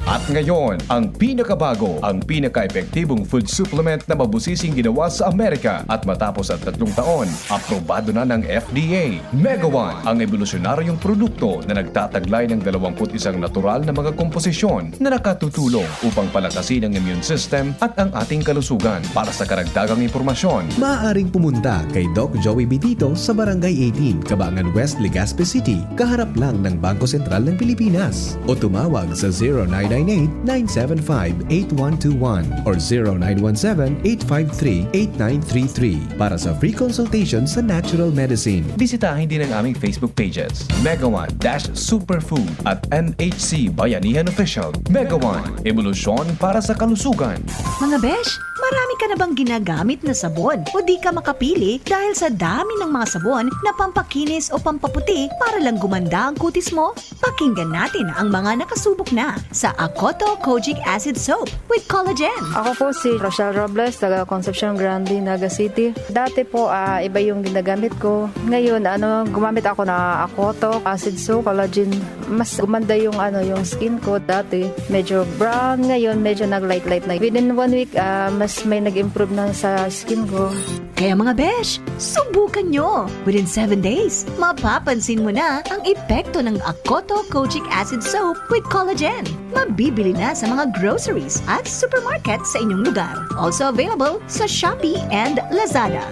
At ngayon, ang pinakabago, ang pinaka-epektibong food supplement na mabusising ginawa sa Amerika at matapos ang tatlong taon, aprobado na ng F D A. Mega One, ang ebolusyonaryong produkto na nagtataglay ng dalawampu't isang natural na mga komposisyon na nakatutulong upang palakasin ang immune system at ang ating kalusugan. Para sa karagdagang impormasyon, maaaring pumunta kay Doc Joey Bitito sa Barangay eighteen, Cabangan West, Legazpi City, kaharap lang ng Bangko Sentral ng Pilipinas. O tumawag sa zero nine nine eight, nine seven five, eight one two one or zero nine one seven, eight five three, eight nine three three para sa free consultation sa natural medicine. Bisitahin din ang aming Facebook pages, Mega One dash Superfood at M H C Bayanihan Official. Mega One, ebolusyon para sa kalusugan. Mga besh, marami ka na bang ginagamit na sabon o di ka makapili dahil sa dami ng mga sabon na pampakinis o pampaputi para lang gumanda ang kutis mo? Pakinggan natin ang mga nakasubok na sa Akoto Kojic Acid Soap with Collagen. Ako po si Rochelle Robles, taga Concepcion Grande, Naga City. Dati po, ah, iba yung ginagamit ko. Ngayon, ano, gumamit ako na Akoto Acid Soap, Collagen. Mas gumanda yung, ano, yung skin ko. Dati, medyo brown. Ngayon, medyo nag-light-light na. Within one week, ah, mas may nag-improve na sa skin ko. Kaya mga besh, subukan nyo! Within seven days, mapapansin mo na ang epekto ng Akoto Kojic Acid Soap with Collagen. Mabibili na sa mga groceries at supermarket sa inyong lugar. Also available sa Shopee and Lazada.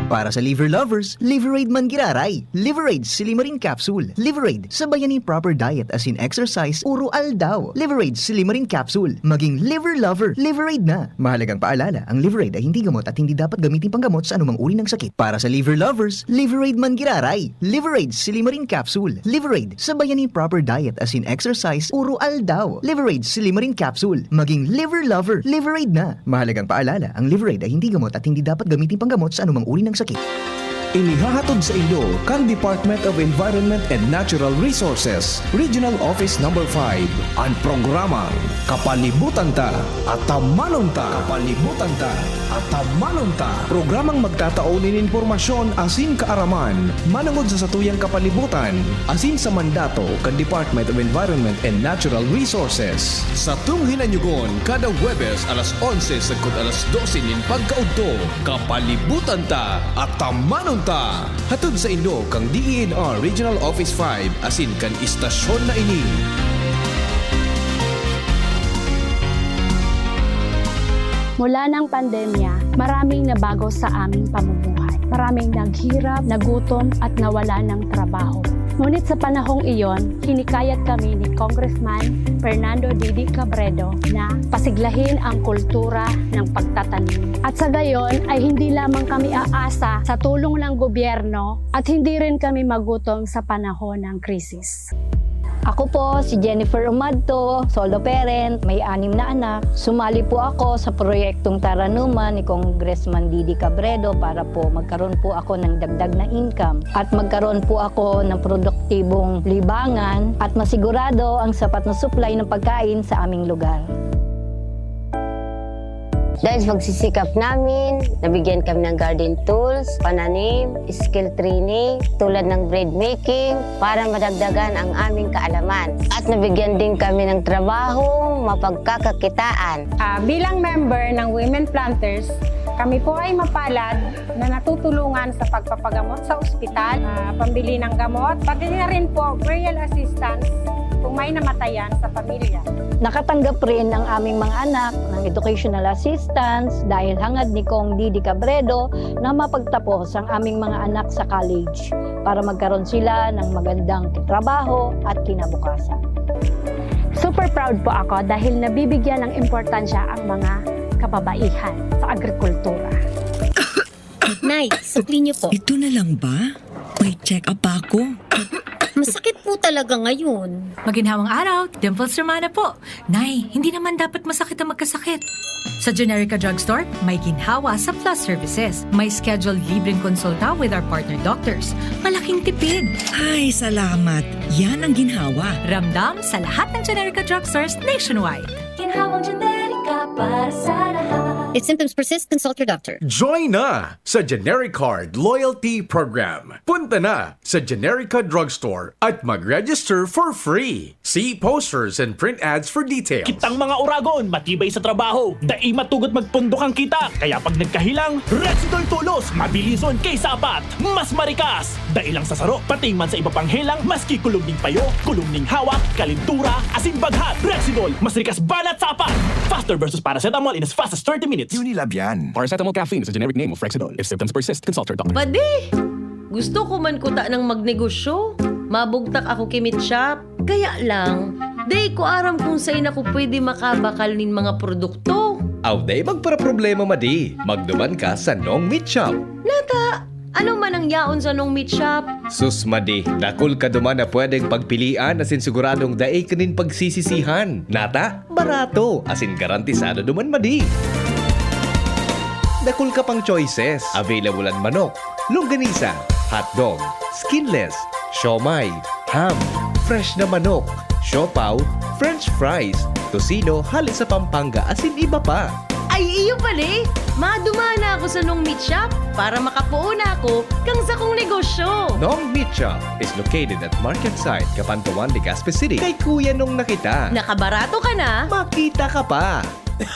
Para sa liver lovers, Liver Aid man giraray. Liver Aid Silimarin Capsule. Liver Aid, sabayan nin proper diet asin exercise, uro aldaw. Liver Aid Silimarin Capsule. Maging liver lover, Liver Aid na. Mahalagang paalala, ang Liver Aid ay hindi gamot at hindi dapat gamitin panggamot sa anumang uri ng sakit. Para sa liver lovers, Liver Aid man giraray. Liver Aid Silimarin Capsule. Liver Aid, sabayan nin proper diet asin exercise, uro aldaw. Liver Aid Silimarin Capsule. Maging liver lover, Liver Aid na. Mahalagang paalala, ang Liver Aid ay hindi gamot at hindi dapat gamitin panggamot sa anumang uri ng sakit. Inihahatod saindo kan Department of Environment and Natural Resources, Regional Office Number five, an programang Kapalibutan Ta, Atamanon Ta. Kapalibutan Ta, Atamanon Ta. Programang magtatao nin impormasyon asin kaaraman manongod sa satuyang kapalibutan asin sa mandato kan Department of Environment and Natural Resources. Satong hinanyugon kada Huwebes alas onse sagkod alas dose nin pagkaudto, Kapalibutan Ta, Atamanon Ta. Hatod saindo kan D E N R Regional Office five asin kan istasyon na ini. Mula ng pandemya, maraming nabago sa aming pamumuhay. Maraming naghirap, nagutom, at nawala ng trabaho. Ngunit sa panahong iyon, hinikayat kami ni Congressman Fernando Didi Cabredo na pasiglahin ang kultura ng pagtatanim. At sa gayon ay hindi lamang kami aasa sa tulong ng gobyerno at hindi rin kami magutom sa panahon ng krisis. Ako po si Jennifer Umadto, solo parent, may anim na anak. Sumali po ako sa proyektong Taranuman ni Congressman Didi Cabredo para po magkaroon po ako ng dagdag na income at magkaroon po ako ng produktibong libangan at masigurado ang sapat na supply ng pagkain sa aming lugar. Dahil sa pagsisikap namin, nabigyan kami ng garden tools, pananim, skill training, tulad ng bread making, para madagdagan ang aming kaalaman. At nabigyan din kami ng trabaho, mapagkakakitaan. Ah, bilang member ng Women Planters, kami po ay mapalad na natutulungan sa pagpapagamot sa ospital, ah, pambili ng gamot, pati na rin po burial assistance kung may namatayan sa pamilya. Nakatanggap rin ang aming mga anak ng educational assistance dahil hangad ni Cong Didi Cabredo na mapagtapos ang aming mga anak sa college para magkaroon sila ng magandang trabaho at kinabukasan. Super proud po ako dahil nabibigyan ng importansya ang mga kababaihan sa agrikultura. Nay, sukli niyo po. Ito na lang ba? May check-up pa ako. Masakit po talaga ngayon. Maginhawang araw, Dimples Romana po. Nay, hindi naman dapat masakit ang magkasakit. Sa Generica Drugstore, may ginhawa sa Plus Services. May scheduled libreng konsulta with our partner doctors. Malaking tipid. Ay, salamat. Yan ang ginhawa. Ramdam sa lahat ng Generica Drugstores nationwide. Ginhawang Generica para sa lahat. If symptoms persist, consult your doctor. Join na sa Genericard Loyalty Program. Punta na sa Generica Drugstore at mag-register for free. See posters and print ads for details. Kitang mga oragon, matibay sa trabaho, dai matugot magpundok ang kita. Kaya pag nagkahelang, Rexidol Tulos, mabilison kay sapat, mas marikas. Dai lang sa saro, pati man sa iba pang helang, maski kulog ning payo, kulog ning hawak, kalintura, asin baghat. Rexidol, mas rikas banat sa apat. Faster versus paracetamol in as fast as thirty minutes. Unilab yan. Paracetamol caffeine is a generic name of Rexidol. If symptoms persist, consult your doctor. Madi! Gusto ko man kuta ng magnegosyo. Mabugtak ako ki Meat Shop. Kaya lang, dai ko aram kung sain ako pwede makabakal nin mga produkto. Aw, dai magparaproblema, Madi. Magduman ka sa Nong Meat Shop. Nata, ano man ang yaon sa Nong Meat Shop? Sus, Madi, dakul ka duman na pwedeng pagpilian asin siguradong dai ka nin pagsisisihan. Nata, barato, asin garantisado duman, Madi. Dakul ka pang choices. Available an manok, longganisa, hotdog, skinless, siomai, ham, fresh na manok, siopaw, french fries, tocino hale sa Pampanga asin iba pa. Ay, iyo pala eh! Madumana ako sa Nong Meat Shop para makapoon ako kan sakong negosyo. Nong Meat Shop is located at Market Site, Cabanatuan, Legazpi City, kay Kuya Nong na kita. Nakabarato ka na, makita ka pa.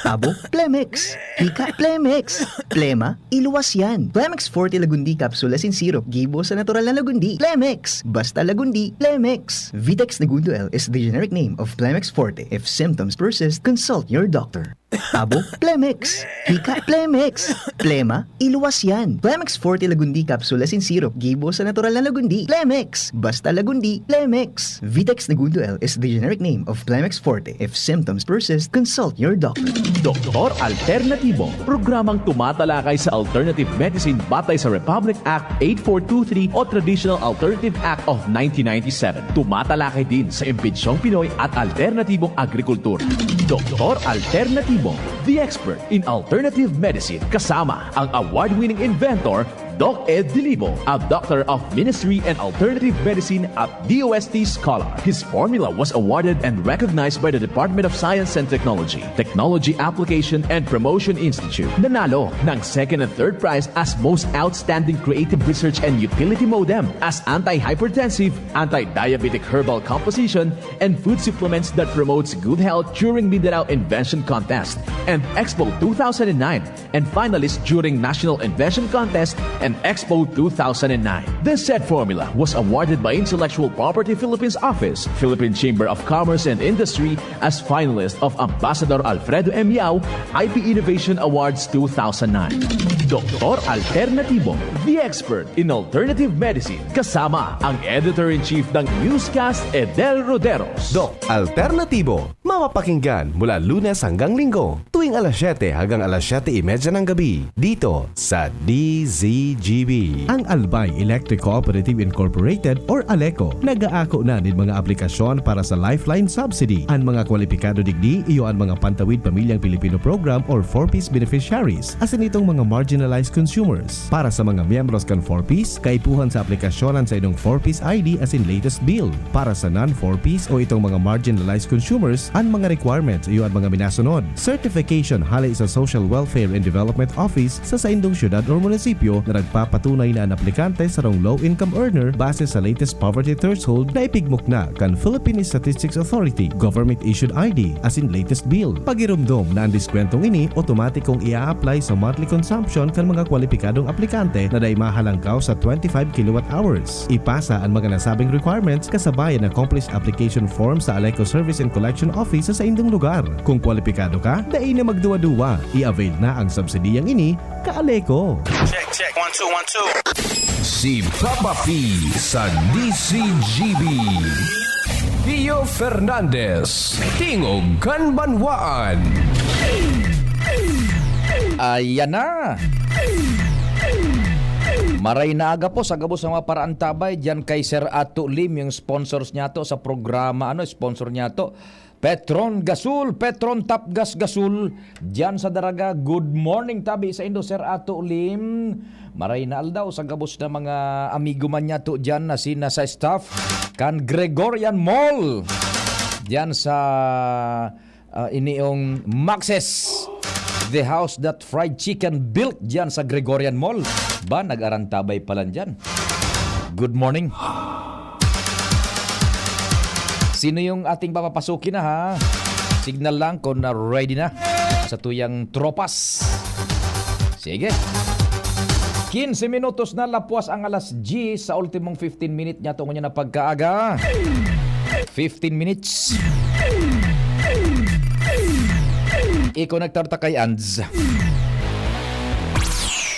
Abo, Plemex. Hika, Plemex. Plema, iluwas yan. Plemex Forte Lagundi Capsule asin Syrup gibo sa natural na Lagundi. Plemex. Basta Lagundi, Plemex. Vitex Negundo L is the generic name of Plemex Forte. If symptoms persist, consult your doctor. Abo, Plemex. Hika, Plemex. Plema, iluwas yan. Plemex Forte Lagundi Capsule asin Syrup gibo sa natural na Lagundi. Plemex. Basta Lagundi, Plemex. Vitex Negundo L is the generic name of Plemex Forte. If symptoms persist, consult your doctor. Doktor Alternatibo, programang tumatalakay sa alternative medicine batay sa Republic Act eight four two three o Traditional Alternative Act of nineteen ninety-seven. Tumatalakay din sa imbentsyong Pinoy at alternatibong agrikultura. Doktor Alternatibo, the expert in alternative medicine, kasama ang award-winning inventor, Doc Ed Dilibo, a Doctor of Ministry and Alternative Medicine at D O S T scholar. His formula was awarded and recognized by the Department of Science and Technology, Technology Application and Promotion Institute. Nanalo ng second and third prize as Most Outstanding Creative Research and Utility Modem as Anti-Hypertensive, Anti-Diabetic Herbal Composition, and Food Supplements that Promotes Good Health during Mindanao Invention Contest and Expo two thousand nine, and finalist during National Invention Contest and Expo two thousand nine. This said formula was awarded by Intellectual Property Philippines Office, Philippine Chamber of Commerce and Industry as finalist of Ambassador Alfredo M. Yao I P Innovation Awards two thousand nine. Doktor Alternatibo, the expert in alternative medicine, kasama ang editor-in-chief ng Newscast, Edel Roderos. Doc Alternatibo, mapapakinggan mula Lunes hanggang Linggo, tuwing alas siyete hanggang alas siyete y media ng gabi, dito sa D Z G B. Ang Albay Electric Cooperative Incorporated or Aleco nag-aako na nin mga aplikasyon para sa Lifeline Subsidy. An mga kwalipikado digdi iyo an mga Pantawid Pamilyang Pilipino Program or four Ps beneficiaries, asin itong mga marginalized consumers. Para sa mga miyembros kan four Ps, kaipuhan sa aplikasyon an saindong four Ps I D asin latest bill. Para sa non-four Ps o itong mga marginalized consumers, an Mga requirements iyo an mga minasunod: certification hale sa Social Welfare and Development Office sa saindong syudad or munisipyo na nagpapatunay na an aplikante sarong low-income earner base sa latest poverty threshold na ipigmukna kan Philippine Statistics Authority, government-issued I D, asin latest bill. Pagiromdom na an diskwentong ini otomatikong i-a-apply sa monthly consumption kan mga kwalipikadong aplikante na dai mahalangkaw sa twenty-five kilowatt hours. Ipasa an mga nasabing requirements kasabay an accomplished application form sa ALECO Service and Collection Office sa saindong lugar. Kung kwalipikado ka, dai na magduwa-duwa. I-avail na ang subsidiyang ini, ka-ALECO. Check, check. One, two, one, two. Si Papa P sa D C G B. Pio Fernandez, Tingog kan Banwaan. Ayan na. Maray na aga po sa gabos sa mga paraantabay diyan kay Sir Ato Lim, yung sponsors niya to sa programa, ano, sponsor niya to. Petron Gasol, Petron Top Gas Gasol, diyan sa Daraga. Good morning, tabi sa indo, Sir Ato Lim. Maray na aldaw sa gabos na mga amigo man niya to diyan na sina sa staff kan Gregorian Mall. Diyan sa, ah, iniong Maxes, the house that fried chicken built diyan sa Gregorian Mall. Ba, nag-arantabay pala diyan. Good morning. Sino yung ating papapasukin na, ha? Signal lang kung na ready na sa tuyang tropas. Sige. Quince minutos na lapwas ang alas diyes sa ultimong fifteen minute niya tungo niya na pagkaaga. Fifteen minutes. I-connectar ta kay Ands.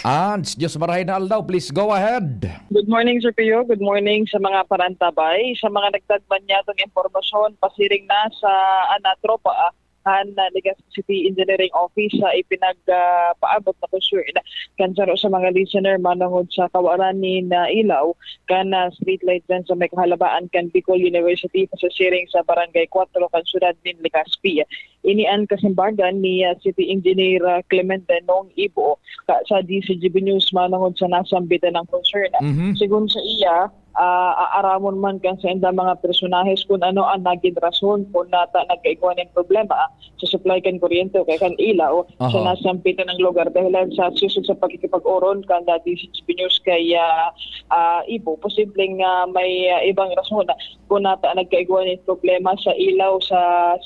Ands, Diyos marahay na aldaw, please go ahead. Good morning, Sir Pio. Good morning sa mga parantabay. Sa mga nagtagman niya itong impormasyon, pasiring na sa ana tropa, ah, han, ah, Legazpi City Engineering Office sa ipinag, ah, paabot na concern kan saro sa mga listener manongod sa kawaran nin, ah, ilaw kan, ah, street light dyan sa may kahalabaan kan Bicol University, pasasiring sa Barangay Cuatro kan siyudad nin Legazpi. Ini an kasimbagan ni, ah, City Engineer, ah, Clemente Nong Ibo ka, sa D C G B News manongod sa nasambitan ng concern. Mhm. Segun sa iya, ah, aaramon man kan saindang mga personahes kun ano an nagin rason kun nata nagkaigwa nin problema sa supply kan kuryente o kaya kan ilaw sa Aha. nasambitan ng lugar dahilan sa sisig sa pakikipag-oron kan, ah, D C G B News kay, ah, ah, Ibo. Posibleng, ah, may, ah, ibang rason kun nata nagkaigwa nin problema sa ilaw sa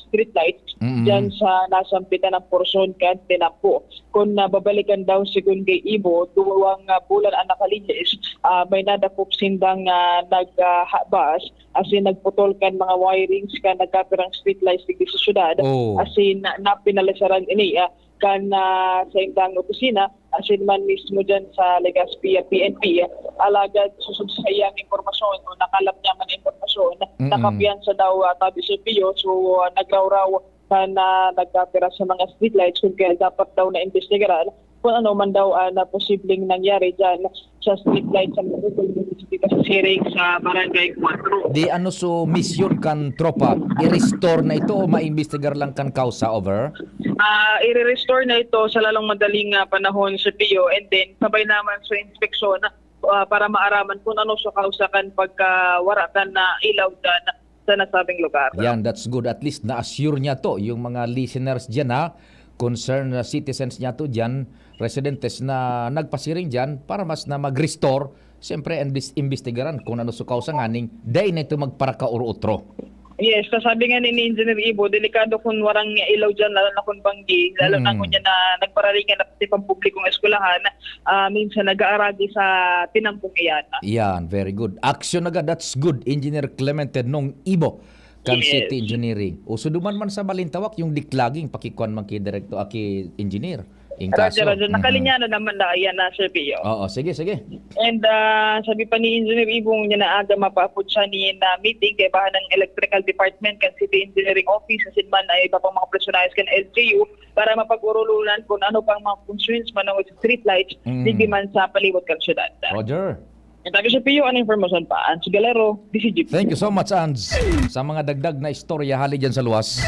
street light Mm. diyan sa nasambitan ng porsyon kan tinampo. Kun, ah, babalikan daw, segun kay Ibo, duwang, ah, bulan an nakalihis, ah, may nadakop sindang, ah, nag, ah, habas, asin nagputol kan mga wirings kan nagkapirang street lights digdi sa syudad, Oh. asin na, napinalisaran ini, ah, kan, ah, saindang opisina, asin man mismo diyan sa Legazpi, ah, P N P. Alagad susod sa iyang impormasyon o nakalap niya man impormasyon, Mm-mm. nakapiyansa daw, ah, tabi sa P O. So, ah, nagrawraw kan, ah, nagkapira sa mga streetlights, kun kaya dapat daw na imbestigaran kung ano man daw, ah, na posibleng nangyari diyan sa streetlight sa Bicol Municipal City, sa Barangay Cuatro. Di ano so misyon kan tropa? I-restore na ito o maimbestigar lang kan kausa? Over? Ah, i-restore na ito sa lalong madaling, ah, panahon sa P O, and then sabay naman sa inspeksyon, ah, para maaraman kung ano sa kausa kan pagkawara kan, ah, ilaw diyan sa nasabing lugar. Yan, that's good. At least na-assure niya to, yung mga listeners diyan, ha, concerned na citizens niya to diyan, residentes na nagpasiring diyan para mas na mag-restore, siyempre, and dis-, imbestigaran kung ano sa kausa nganing dai na ito magparakauro-utro. Yes, kasabi nga ni Engineer Ibo, delikado kung warang ilaw diyan, lalo na kung banggi, lalo na Mm. kung yan na nagpararingan na pati pampublikong eskwelahan, ah, minsan nag-aaragi sa tinampong iyan. Yan, very good. Action agad, that's good, Engineer Clemente Nong Ibo, kan Yes. City Engineering. Uso duman man sa Balintawak, yung diklaging pakikuan man ki Direkto, ah, ki Engineer. In Roger, kaso, Roger. mhm. Nakalinya na naman na, ayan na, Sir Pio. Oo, sige, sige. And, ah, sabi pa ni Engineer Ibong niya na aga mapaapod siya ni na meeting kay bahan ng electrical department kan City Engineering Office, asin man ay iba pang mga personahes kan L G U para mapag-urulunan kung ano pang mga concerns manungod sa street lights, Mm. digdi man sa palibot kan syudad. Roger. Ang tabi sa P U, ano impormasyon pa? Ange Galero, D C G P. Thank you so much, Ange, sa mga dagdag na istorya hali dyan sa luwas.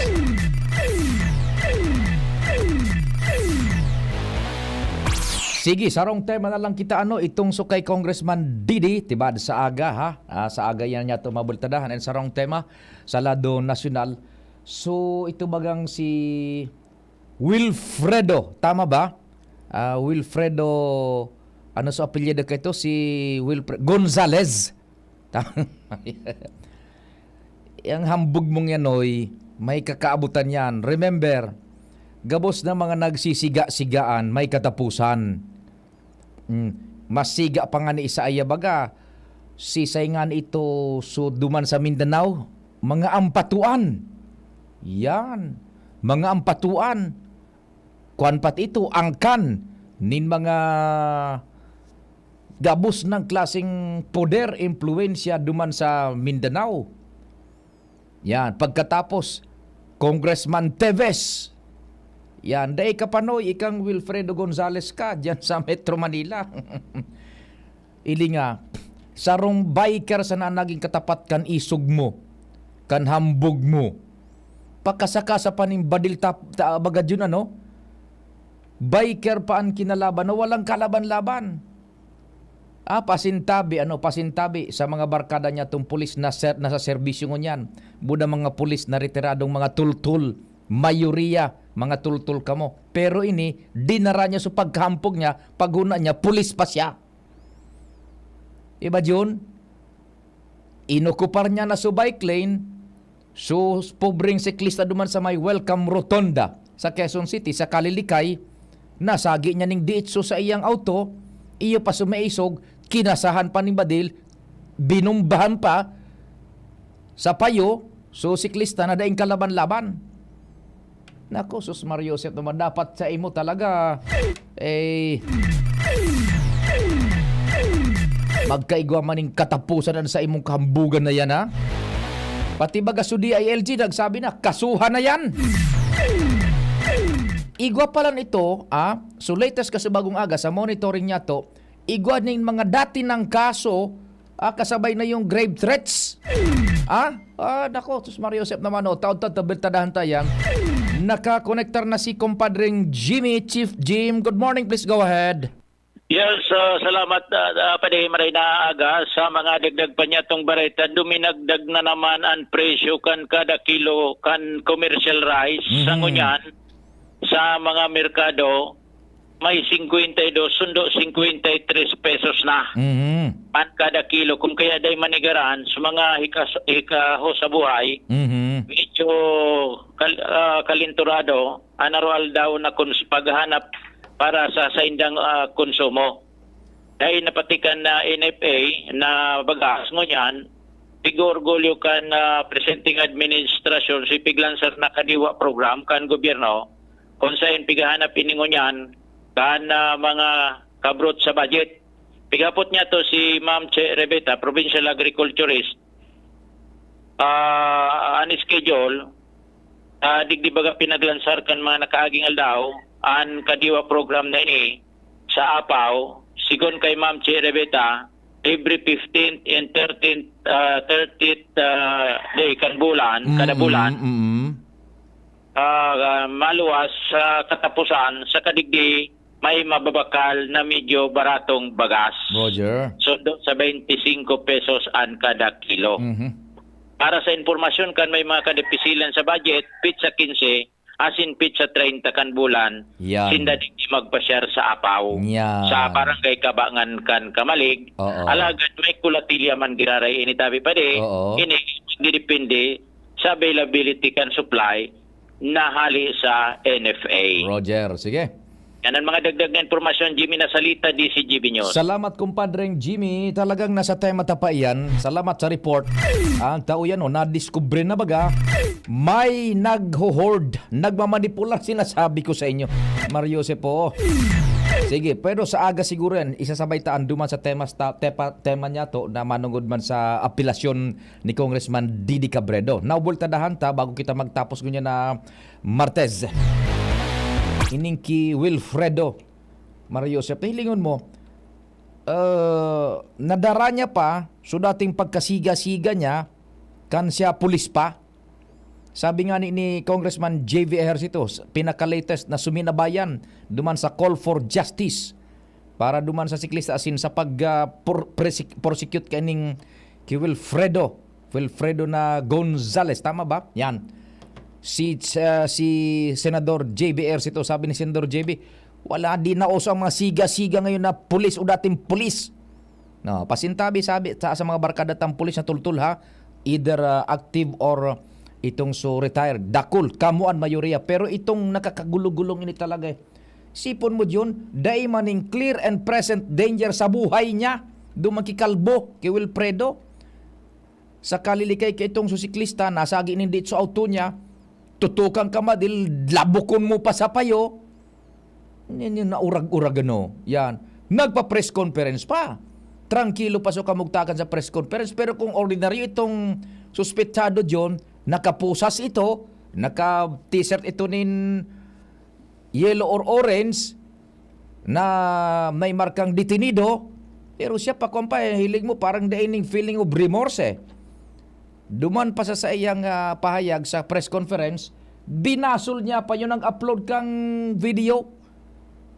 Sige, sarong tema na lang kita, ano, itong so kay Congressman Didi, tibad sa aga, ha? Ah, sa aga yan niya ito mabultadahan. And sarong tema, sa lado nasyonal, So, ito bagang si Wilfredo, tama ba? Ah, Wilfredo, ano sa apelyido ka ito? Si Wilfre-, Gonzalez. Tama. Ang hambog mong yan, oy, may kakaabutan yan. Remember, gabos na mga nagsisiga-sigaan, may katapusan. Mm, mas siga pa nga ni isa iya baga, sisay nga ni ito so duman sa Mindanao, mga ampatuan. Yan, mga ampatuan. Kuwan pati ito, angkan nin mga gabos ng klaseng poder, impluwensya duman sa Mindanao. Yan, pagkatapos, Congressman Teves. Yan, dai ka panoy, ikang Wilfredo Gonzalez ka, diyan sa Metro Manila. Ili nga, sarong biker sana naging katapat kan isog mo, kan hambog mo. Pakasakasa pa nin badil tap-, ta-, bagad yun, ano? Biker pa ang kinalaban na walang kalaban-laban. Ah, pasintabi, ano, pasintabi sa mga barkada niya tong pulis na ser-, nasa serbisyo ngunyan. Buda mga pulis na retiradong mga tultul, mayoriya mga tultul kamo. Pero ini, dinara niya so pagkahampog niya, paghuna niya, pulis pa siya. Iba, Jun? Inokupar niya na so bike lane, so pobreng siklista duman sa may Welcome Rotonda sa Quezon City, sa Kalilikay, nasagi niya ning diitso sa iyang auto, iyo pa sumaisog, kinasahan pa ning badil, binumbahan pa sa payo, so siklista na daing kalaban-laban. Nako, sus Mario Joseph naman, dapat sa imo talaga, eh, magkaigwa man ning katapusan an sa imong kahambugan na yan, ha? Pati baga so D I L G nagsabi na, "Kasuhan na yan!" Igwa pa lang ito, ah, so latest ka sa bagong aga, sa monitoring niya to, igwa ning mga dati ng kaso, ah, kasabay na yung grave threats. Ah? Ah, nako, sus Mario Joseph naman, oh, taod-taod, tabeltadahan tayan. Nakakonektar na si Compadreng Jimmy, Chief Jim. Good morning, please go ahead. Yes, ah, salamat, ah, ah, Padi, maray na aga. Sa mga dagdag pa niya tong bareta, duminagdag na naman ang presyo kan kada kilo kan commercial rice sa Mhm. ngunyan sa mga merkado. May singkwenta y dos, sundo singkwenta y tres pesos na Mhm. an kada kilo. Kung kaya day manigaran sa mga hikas-, hikaho sa buhay, Mhm. medyo kal-, ah, kalinturado, an aroaldaw na kuns-, paghahanap para sa saindang, ah, konsumo. Dahil napatikan na N F A na bagas ngunyan, pig-orgulyo kan, ah, presenteng administrasyon si piglansar na kadiwa program kan gobyerno, kung sain pighahanap ini ngunyan kan, ah, mga kabrot sa budget. Pighapot niya to si Ma'am Che Rebeta, provincial agriculturist. Ah, an schedule, ah, digdi baga pinaglansar kan mga nakaaging aldaw, an kadiwa program na ini sa Apaw, sigon kay Ma'am Che Rebeta, every fifteenth and thirteenth, ah, thirtieth, ah, day kan bulan, kada Mm, bulan, mm. ah, maluwas sa katapusan, sa kadigdi, may mababakal na medyo baratong bagas. Roger. Sundo sa twenty-five pesos an kada kilo. Mhm. Para sa impormasyon kan may mga kadepisilan sa budget, petsa quince, asin petsa treinta kan bulan, Yan. sinda digdi magpasyar sa Apaw, Yan. sa barangay Kabangan kan Camalig. Oo. Alagad may kulatilya man giraray ini, tabi pa di, Oo. ini didepende sa availability kan supply na hali sa N F A. Roger, sige. Yan ang mga dagdag na impormasyon, Jimmy Nasalita, D C G B News. Salamat, kumpadreng Jimmy. Talagang nasa tema ta pa iyan. Salamat sa report. Ang tao yan, oh, nadiskubre na baga. May nagho-hoard, nagmamanipular, sinasabi ko sa inyo. Mario Joseph, oo. Sige, pero sa aga siguro yan, isasabay ta ang duman sa tema, sta-, tepa-, tema niya to na manungod man sa apelasyon ni Congressman Didi Cabredo. Now, bultadahan ta, bago kita magtapos ngunyan na Martes. Ining ki Wilfredo Mario Joseph, hilingon mo, ah, nadara niya pa, so dating pagkasiga-siga niya, kan siya pulis pa. Sabi nga ni, ni Congressman J V Ejercito, s-, pinaka-latest na suminabayan duman sa call for justice para duman sa siklista asin sa pag, ah, por-, presec-, prosecute kaining ki Wilfredo, Wilfredo na Gonzales. Tama ba? Yan. Si, ah, si Senador J B Ejercito, sabi ni Senador J B, "Wala, di na uso ang mga siga-siga ngayon na pulis o dating pulis." No, pasintabi sabi sa, sa mga barkada tang pulis na tultol ha, either, ah, active or itong so retired. Dakul, kamo an mayoriya. Pero itong nakakagulong-gulong ini talaga eh. Sipon mo, Jun, dai man ning clear and present danger sa buhay niya. Duman ki Kalbo, ki Wilfredo. Sa kalilikay ka itong so siklista, nasagi nin dit sa auto niya, tutukan ka madil, labukon mo pa sa payo. Yan yung naurag-urag ano. Yan. Nagpa-press conference pa. Trangkilo pa so kamugtakan sa press conference. Pero kung ordinaryo itong suspetsado, John, nakapusas ito, naka-t-shirt ito nin yellow or orange, na may markang detenido, pero siya pa, kuwan pa, eh, hiling mo, parang dai ning feeling of remorse, eh. Duman pa sa saiyang, ah, pahayag sa press conference, binasol niya pa yun ang upload kang video.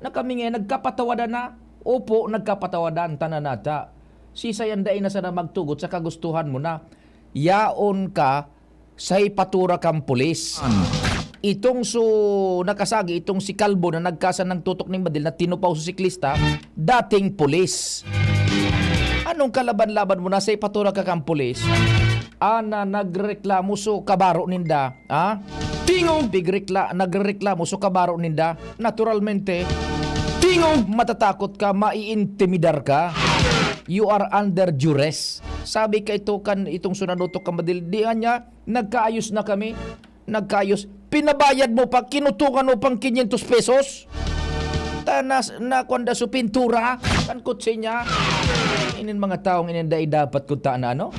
Na kami nga, nagkapatawadan na. Opo, nagkapatawadan, tanan nata. Si sayan dai na sana magtugot sa kagustuhan mo na. Yaon ka, sa ipatura kang pulis. Itong so, nakasagi, itong si Kalbo na nagkasan ng tutok ning badil na tinupaw sa siklista, dating pulis. Anong kalaban-laban mo na sa ipatura ka kang pulis? Ana, nagreklamo so kabaro ninda, ha? Tingog! Pigrekla-, nagrereklamo so kabaro ninda. Naturalmente, tingog! Matatakot ka, maiintimidar ka. You are under duress. Sabi ka ito kan itong sunanutok ka madil, di niya, nagkaayos na kami. Nagkaayos. Pinabayad mo pa, kinutukan mo pang quinientos pesos. Tanas na kwanda su pintura, kan kutsi niya. Inin mga taong inin dai dapat kunta na ano?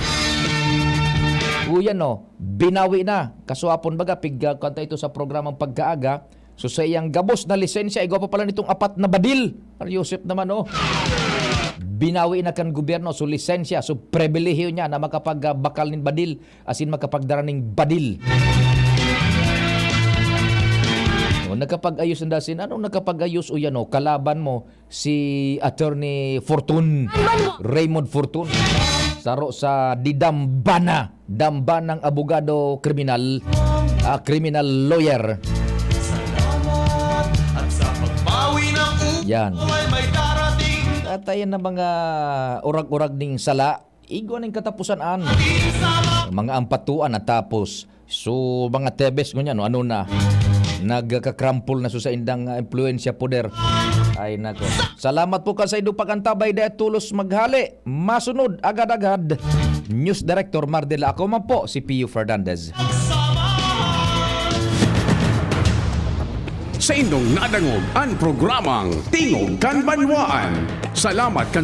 Uyan no, binawi na. Kaswapon baga, pig, ah, kanta ito sa programang Pagkaaga. So, sa iyang gabos na lisensya, igwa pa pala nitong apat na badil. Par Joseph naman, oh. Binawi na kan gobyerno, so lisensya, so pribilehiyo niya na makapagbakal nin badil, asin makapagdara nin badil. O, nakapag-ayos ang dasin. Anong nakapag-ayos? O yan, oh, kalaban mo, si Attorney Fortun, Raymond Fortun, saro sa didambana, dambanang abogado kriminal, ah, criminal lawyer. Yan. At ayan na mga urag-urag ning sala, igwa ning katapusan an mga ampatuan natapos. So, mga Tebes ngunyan, no, ano na, nagkakakrampol na so sa indang, ah, impluwensya, poder. Ay, nako. Salamat po kan saindong pag-antabay, dai tolos maghale. Masunod, agad-agad. News Director Mardela, ako man po, si Pio Fernandez. Saindong nadangog an programang Tingog kan Banwaan. Salamat kan